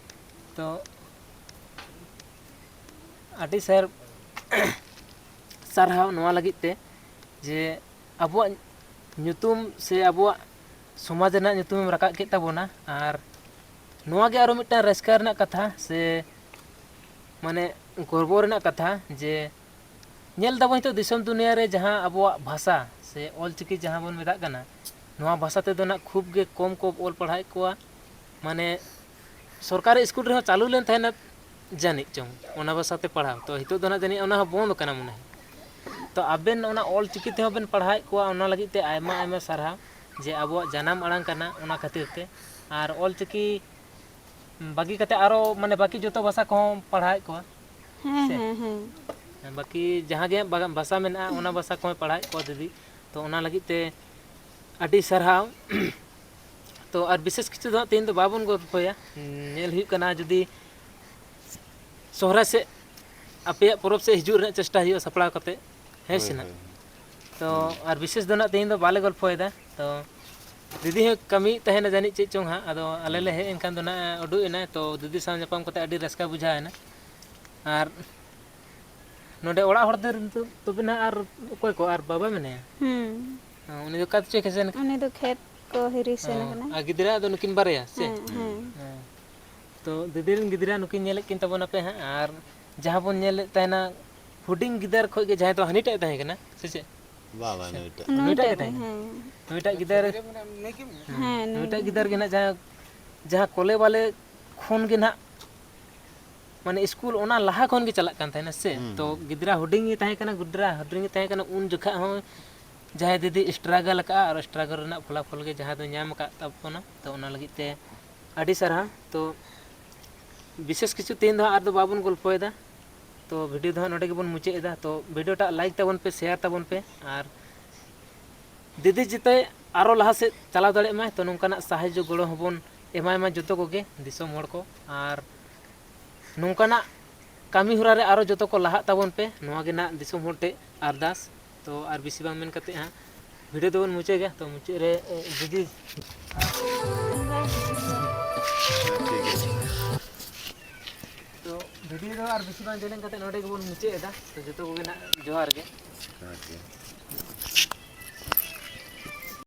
ᱛᱚ ᱟᱹᱰᱤ ᱥᱟᱨ ᱥᱟᱨᱦᱟᱣ ᱱᱚᱣᱟ ᱞᱟᱹᱜᱤᱫ ᱛᱮ, ᱡᱮ ᱟᱵᱚᱣᱟᱜ ᱧᱩᱛᱩᱢ ᱥᱮ ᱟᱵᱚᱣᱟᱜ ᱥᱚᱢᱟᱡᱽ ᱨᱮᱱᱟᱜ ᱧᱩᱛᱩᱢᱮᱢ ᱨᱟᱠᱟᱵ ᱠᱮᱫ ᱛᱟᱵᱚᱱᱟ᱾ ᱟᱨ ᱱᱚᱣᱟ ᱜᱮ ᱟᱨᱚ ᱢᱤᱫᱴᱟᱝ ᱨᱟᱹᱥᱠᱟᱹ ᱨᱮᱱᱟᱜ ᱠᱟᱛᱷᱟ ᱥᱮ, ᱢᱟᱱᱮ, ᱜᱚᱨᱵᱚ ᱨᱮᱱᱟᱜ ᱠᱟᱛᱷᱟ ᱡᱮ ᱧᱮᱞ ᱫᱟᱵᱚᱱ ᱱᱤᱛᱚᱜ ᱫᱤᱥᱚᱢ ᱫᱩᱱᱤᱭᱟᱹ ᱨᱮ ᱡᱟᱦᱟᱸ ᱟᱵᱚᱣᱟᱜ ᱵᱷᱟᱥᱟ ᱥᱮ ᱚᱞᱪᱤᱠᱤ ᱡᱟᱦᱟᱸ ᱵᱚᱱ ᱢᱮᱛᱟᱜ ᱠᱟᱱᱟ, ᱱᱚᱣᱟ ᱵᱷᱟᱥᱟ ᱛᱮᱫᱚ ᱱᱟᱜ ᱠᱷᱩᱵᱽ ᱜᱮ ᱠᱚᱢ ᱠᱚ ᱚᱞ ᱯᱟᱲᱦᱟᱣᱮᱫ ᱠᱚᱣᱟ᱾ ᱢᱟᱱᱮ, ᱥᱚᱨᱠᱟᱨᱤ ᱥᱠᱩᱞ ᱨᱮᱦᱚᱸ ᱪᱟᱹᱞᱩ ᱞᱮᱱ ᱛᱟᱦᱮᱱᱟ ᱡᱟᱹᱱᱤᱡ ᱪᱚᱝ ᱚᱱᱟ ᱵᱷᱟᱥᱟ ᱛᱮ ᱯᱟᱲᱦᱟᱣ, ᱛᱚ ᱱᱤᱛᱚᱜ ᱫᱚ ᱱᱟᱜ ᱡᱟᱹᱱᱤᱡ ᱚᱱᱟ ᱦᱚᱸ ᱵᱚᱱᱫ ᱠᱟᱱᱟ ᱢᱚᱱᱮ ᱦᱚᱭ᱾ ᱛᱚ ᱟᱵᱮᱱ ᱚᱱᱟ ᱚᱞᱪᱤᱠᱤ ᱛᱮᱦᱚᱸ ᱵᱮᱱ ᱯᱟᱲᱦᱟᱣᱮᱫ ᱠᱚᱣᱟ, ᱚᱱᱟ ᱞᱟᱹᱜᱤᱫ ᱛᱮ ᱟᱭᱢᱟ ᱟᱭᱢᱟ ᱥᱟᱨᱦᱟᱣ, ᱡᱮ ᱟᱵᱚᱣᱟᱜ ᱡᱟᱱᱟᱢ ᱟᱲᱟᱝ ᱠᱟᱱᱟ ᱚᱱᱟ ᱠᱷᱟᱹᱛᱤᱨ ᱛᱮ᱾ ᱟᱨ ᱚᱞᱪᱤᱠᱤ ᱵᱟᱹᱜᱤ ᱠᱟᱛᱮ ᱟᱨᱚ, ᱢᱟᱱᱮ, ᱵᱟᱹᱠᱤ ᱡᱚᱛᱚ ᱵᱷᱟᱥᱟ ᱠᱚᱦᱚᱸ ᱯᱟᱲᱦᱟᱣᱮᱫ ᱠᱚᱣᱟ ᱦᱮᱸ, ᱥᱮ? ᱦᱮᱸ, ᱦᱮᱸ᱾ ᱵᱟᱹᱠᱤ ᱡᱟᱦᱟᱸ ᱜᱮ ᱵᱟ-, ᱵᱷᱟᱥᱟ ᱢᱮᱱᱟᱜᱼᱟ, ᱚᱱᱟ ᱵᱷᱟᱥᱟ ᱠᱚᱦᱚᱸ ᱯᱟᱲᱦᱟᱣᱮᱫ ᱠᱚᱣᱟ ᱫᱤᱫᱤ᱾ ᱛᱚ ᱚᱱᱟ ᱞᱟᱹᱜᱤᱫ ᱛᱮ ᱟᱹᱰᱤ ᱥᱟᱨᱦᱟᱣ᱾ ᱛᱚ ᱟᱨ ᱵᱤᱥᱮᱥ ᱠᱤᱪᱷᱩ ᱫᱚ ᱦᱟᱸᱜ ᱛᱮᱦᱮᱧ ᱫᱚ ᱵᱟᱵᱚᱱ ᱜᱚᱞᱯᱷᱚᱭᱟ᱾ ᱧᱮᱞ ᱦᱩᱭᱩᱜ ᱠᱟᱱᱟ ᱡᱩᱫᱤ ᱥᱚᱦᱨᱟᱭ ᱥᱮᱫ ᱟᱯᱮᱭᱟᱜ ᱯᱚᱨᱚᱵᱽ ᱥᱮᱫ ᱦᱤᱡᱩᱜ ᱨᱮᱱᱟᱜ ᱪᱮᱥᱴᱟ ᱦᱩᱭᱩᱜᱼᱟ ᱥᱟᱯᱲᱟᱣ ᱠᱟᱛᱮ, ᱦᱮᱸ ᱦᱳᱭ, ᱥᱮ ᱱᱟᱜ? ᱦᱳᱭ᱾ ᱛᱚ ᱦᱩᱸ᱾ ᱟᱨ ᱵᱤᱥᱮᱥ ᱫᱚ ᱱᱟᱜ ᱛᱮᱦᱮᱧ ᱫᱚ ᱵᱟᱞᱮ ᱜᱚᱞᱯᱷᱚᱭᱮᱫᱟ᱾ ᱛᱚ ᱫᱤᱫᱤ ᱦᱚᱸ ᱠᱟᱹᱢᱤᱭᱮᱫ ᱛᱟᱦᱮᱱᱟ ᱡᱟᱹᱱᱤᱡ ᱪᱮᱫ ᱪᱚᱝ ᱦᱟᱸᱜ, ᱟᱫᱚ ᱟᱞᱮ ᱞᱮ ᱦᱮᱡ ᱮᱱ ᱠᱷᱟᱱ ᱫᱚ ᱱᱟᱜ ᱩᱰᱩᱠ ᱮᱱᱟᱭ, ᱛᱚ ᱫᱤᱫᱤ ᱥᱟᱶ ᱧᱟᱯᱟᱢ ᱠᱟᱛᱮ ᱟᱹᱰᱤ ᱨᱟᱹᱥᱠᱟᱹ ᱵᱩᱡᱷᱟᱹᱣ ᱮᱱᱟ᱾ ᱟᱨ ᱱᱚᱰᱮ ᱚᱲᱟᱜ ᱦᱚᱲ ᱫᱚ ᱱᱤᱛᱚᱜ ᱛᱚᱵᱮ ᱱᱟᱜ ᱟᱨ ᱚᱠᱚᱭ ᱠᱚ, ᱟᱨ ᱵᱟᱵᱟ ᱢᱮᱱᱟᱭᱟ? ᱦᱩᱸ᱾ ᱦᱮᱸ, ᱩᱱᱤ ᱫᱚ ᱚᱠᱟ ᱛᱮᱪᱚᱭ ᱠᱷᱮᱥᱮᱱ ᱠᱟᱱᱟ? ᱩᱱᱤ ᱫᱚ ᱠᱷᱮᱛ ᱠᱚ ᱦᱤᱨᱤ ᱥᱮᱱ ᱦᱮᱸ, ᱟᱠᱟᱱᱟ᱾ ᱟᱨ ᱜᱤᱫᱽᱨᱟᱹ ᱫᱚ ᱱᱩᱠᱤᱱ ᱵᱟᱨᱭᱟ ᱥᱮ? ᱦᱮᱸ, ᱦᱮᱸ᱾ ᱦᱮᱸ᱾ ᱛᱚ ᱫᱤᱫᱤ ᱨᱮᱱ ᱜᱤᱫᱽᱨᱟᱹ ᱱᱩᱠᱤᱱ ᱧᱮᱞᱮᱫ ᱠᱤᱱ ᱛᱟᱵᱚᱱᱟᱯᱮ ᱦᱟᱸᱜ, ᱟᱨ ᱡᱟᱦᱟᱸ ᱵᱚᱱ ᱧᱮᱞᱮᱫ ᱛᱟᱦᱮᱱᱟ ᱦᱩᱰᱤᱧ ᱜᱤᱫᱟᱹᱨ ᱠᱷᱚᱡ ᱜᱮ ᱡᱟᱦᱟᱸᱭ ᱫᱚ ᱦᱟᱹᱱᱤᱴᱟᱜ ᱮ ᱛᱟᱦᱮᱸ ᱠᱟᱱᱟ, ᱥᱮ ᱪᱮᱫ? ᱵᱟ, ᱵᱟ, ᱱᱩᱭᱴᱟᱜ᱾ ᱱᱩᱭᱴᱟᱜ ᱜᱮ ᱱᱩᱭᱴᱟᱜ ᱛᱟᱦᱮᱸ ᱜᱮ, ᱠᱟᱱᱟ᱾ ᱦᱮᱸ᱾ ᱱᱩᱭᱴᱟᱜ ᱜᱤᱫᱟᱹᱨ, ᱦᱮᱸ, ᱦᱮᱸ, ᱱᱩᱭ ᱱᱩᱭᱴᱟᱜ ᱜᱮ᱾ ᱜᱤᱫᱟᱹᱨ ᱜᱮ ᱱᱟᱜ ᱡᱟᱦᱟᱸ, ᱡᱟᱦᱟᱸ ᱠᱚᱞᱮ ᱵᱟᱞᱮ ᱠᱷᱚᱱ ᱜᱮ ᱱᱟᱜ, ᱢᱟᱱᱮ ᱥᱠᱩᱞ ᱚᱱᱟ ᱞᱟᱦᱟ ᱠᱷᱚᱱ ᱜᱮ ᱪᱟᱞᱟᱜ ᱠᱟᱱ ᱛᱟᱦᱮᱱᱟ ᱥᱮ᱾ ᱦᱩᱸ, ᱛᱚ ᱦᱩᱸ᱾ ᱜᱤᱫᱽᱨᱟᱹ ᱦᱩᱰᱤᱧ ᱜᱮ ᱛᱟᱦᱮᱸ ᱠᱟᱱᱟ, ᱜᱤᱫᱽᱨᱟᱹ ᱦᱩᱰᱤᱧ ᱜᱮ ᱛᱟᱦᱮᱸ ᱠᱟᱱᱟ, ᱩᱱ ᱡᱚᱠᱷᱟᱜ ᱦᱚᱸ ᱡᱟᱦᱟᱸᱭ ᱫᱤᱫᱤ struggle ᱟᱠᱟᱫᱼᱟ, ᱟᱨ struggle ᱨᱮᱱᱟᱜ ᱯᱷᱚᱞᱟᱯᱷᱚᱞ ᱜᱮ ᱡᱟᱦᱟᱸ ᱫᱚ ᱧᱟᱢ ᱟᱠᱟᱫ ᱛᱟᱵᱚᱱᱟ᱾ ᱛᱚ ᱚᱱᱟ ᱞᱟᱹᱜᱤᱫ ᱛᱮ ᱟᱹᱰᱤ ᱥᱟᱨᱦᱟᱣ᱾ ᱛᱚ ᱵᱤᱥᱮᱥ ᱠᱤᱪᱷᱩ ᱛᱮᱦᱮᱧ ᱫᱚ ᱦᱟᱸᱜ ᱟᱨ ᱫᱚ ᱵᱟᱵᱚᱱ ᱜᱚᱞᱯᱚᱭᱮᱫᱟ᱾ ᱛᱚ ᱵᱷᱤᱰᱤᱭᱳ ᱫᱚ ᱦᱟᱸᱜ ᱱᱚᱰᱮ ᱜᱮᱵᱚᱱ ᱢᱩᱪᱟᱹᱫ ᱮᱫᱟ᱾ ᱛᱚ ᱵᱷᱤᱰᱤᱭᱳ ᱴᱟᱜ like ᱛᱟᱵᱚᱱ ᱯᱮ, share ᱛᱟᱵᱚᱱ ᱯᱮ, ᱟᱨ ᱫᱤᱫᱤ ᱡᱟᱛᱮ ᱟᱨᱚ ᱞᱟᱦᱟ ᱥᱮᱫ ᱪᱟᱞᱟᱣ ᱫᱟᱲᱮᱭᱟᱜ ᱢᱟᱭ, ᱛᱚ ᱱᱚᱝᱠᱟᱱᱟᱜ ᱥᱟᱦᱟᱡᱽᱡᱚ ᱜᱚᱲᱚ ᱦᱚᱸᱵᱚᱱ ᱮᱢᱟᱭ ᱢᱟ ᱡᱚᱛᱚ ᱠᱚᱜᱮ ᱫᱤᱥᱚᱢ ᱦᱚᱲ ᱠᱚ, ᱟᱨ ᱱᱚᱝᱠᱟᱱᱟᱜ ᱠᱟᱹᱢᱤ ᱦᱚᱨᱟ ᱨᱮ ᱟᱨᱚ ᱡᱚᱛᱚ ᱠᱚ ᱞᱟᱦᱟᱜ ᱛᱟᱵᱚᱱ ᱯᱮ, ᱱᱚᱣᱟ ᱜᱮ ᱱᱟᱜ ᱫᱤᱥᱚᱢ ᱦᱚᱲ ᱴᱷᱮᱡ ᱟᱨᱫᱟᱥ᱾ ᱛᱚ ᱟᱨ ᱵᱮᱥᱤ ᱵᱟᱝ ᱢᱮᱱ ᱠᱟᱛᱮ ᱦᱟᱸᱜ ᱵᱷᱤᱰᱤᱭᱳ ᱫᱚᱵᱚᱱ ᱢᱩᱪᱟᱹᱫ ᱜᱮᱭᱟ᱾ ᱛᱚ ᱢᱩᱪᱟᱹᱫ ᱨᱮ, ᱮ, ᱫᱤᱫᱤ, ᱛᱚ ᱵᱷᱤᱰᱤᱭᱳ ᱫᱚ ᱟᱨ ᱵᱮᱥᱤ ᱵᱟᱝ ᱡᱮᱞᱮᱧ ᱠᱟᱛᱮ ᱱᱚᱰᱮ ᱜᱮᱵᱚᱱ ᱢᱩᱪᱟᱹᱫ ᱮᱫᱟ᱾ ᱛᱚ ᱡᱚᱛᱚ ᱠᱚᱜᱮ ᱱᱟᱜ ᱡᱚᱦᱟᱨ ᱜᱮ᱾ ᱡᱚᱦᱟᱨ ᱜᱮ᱾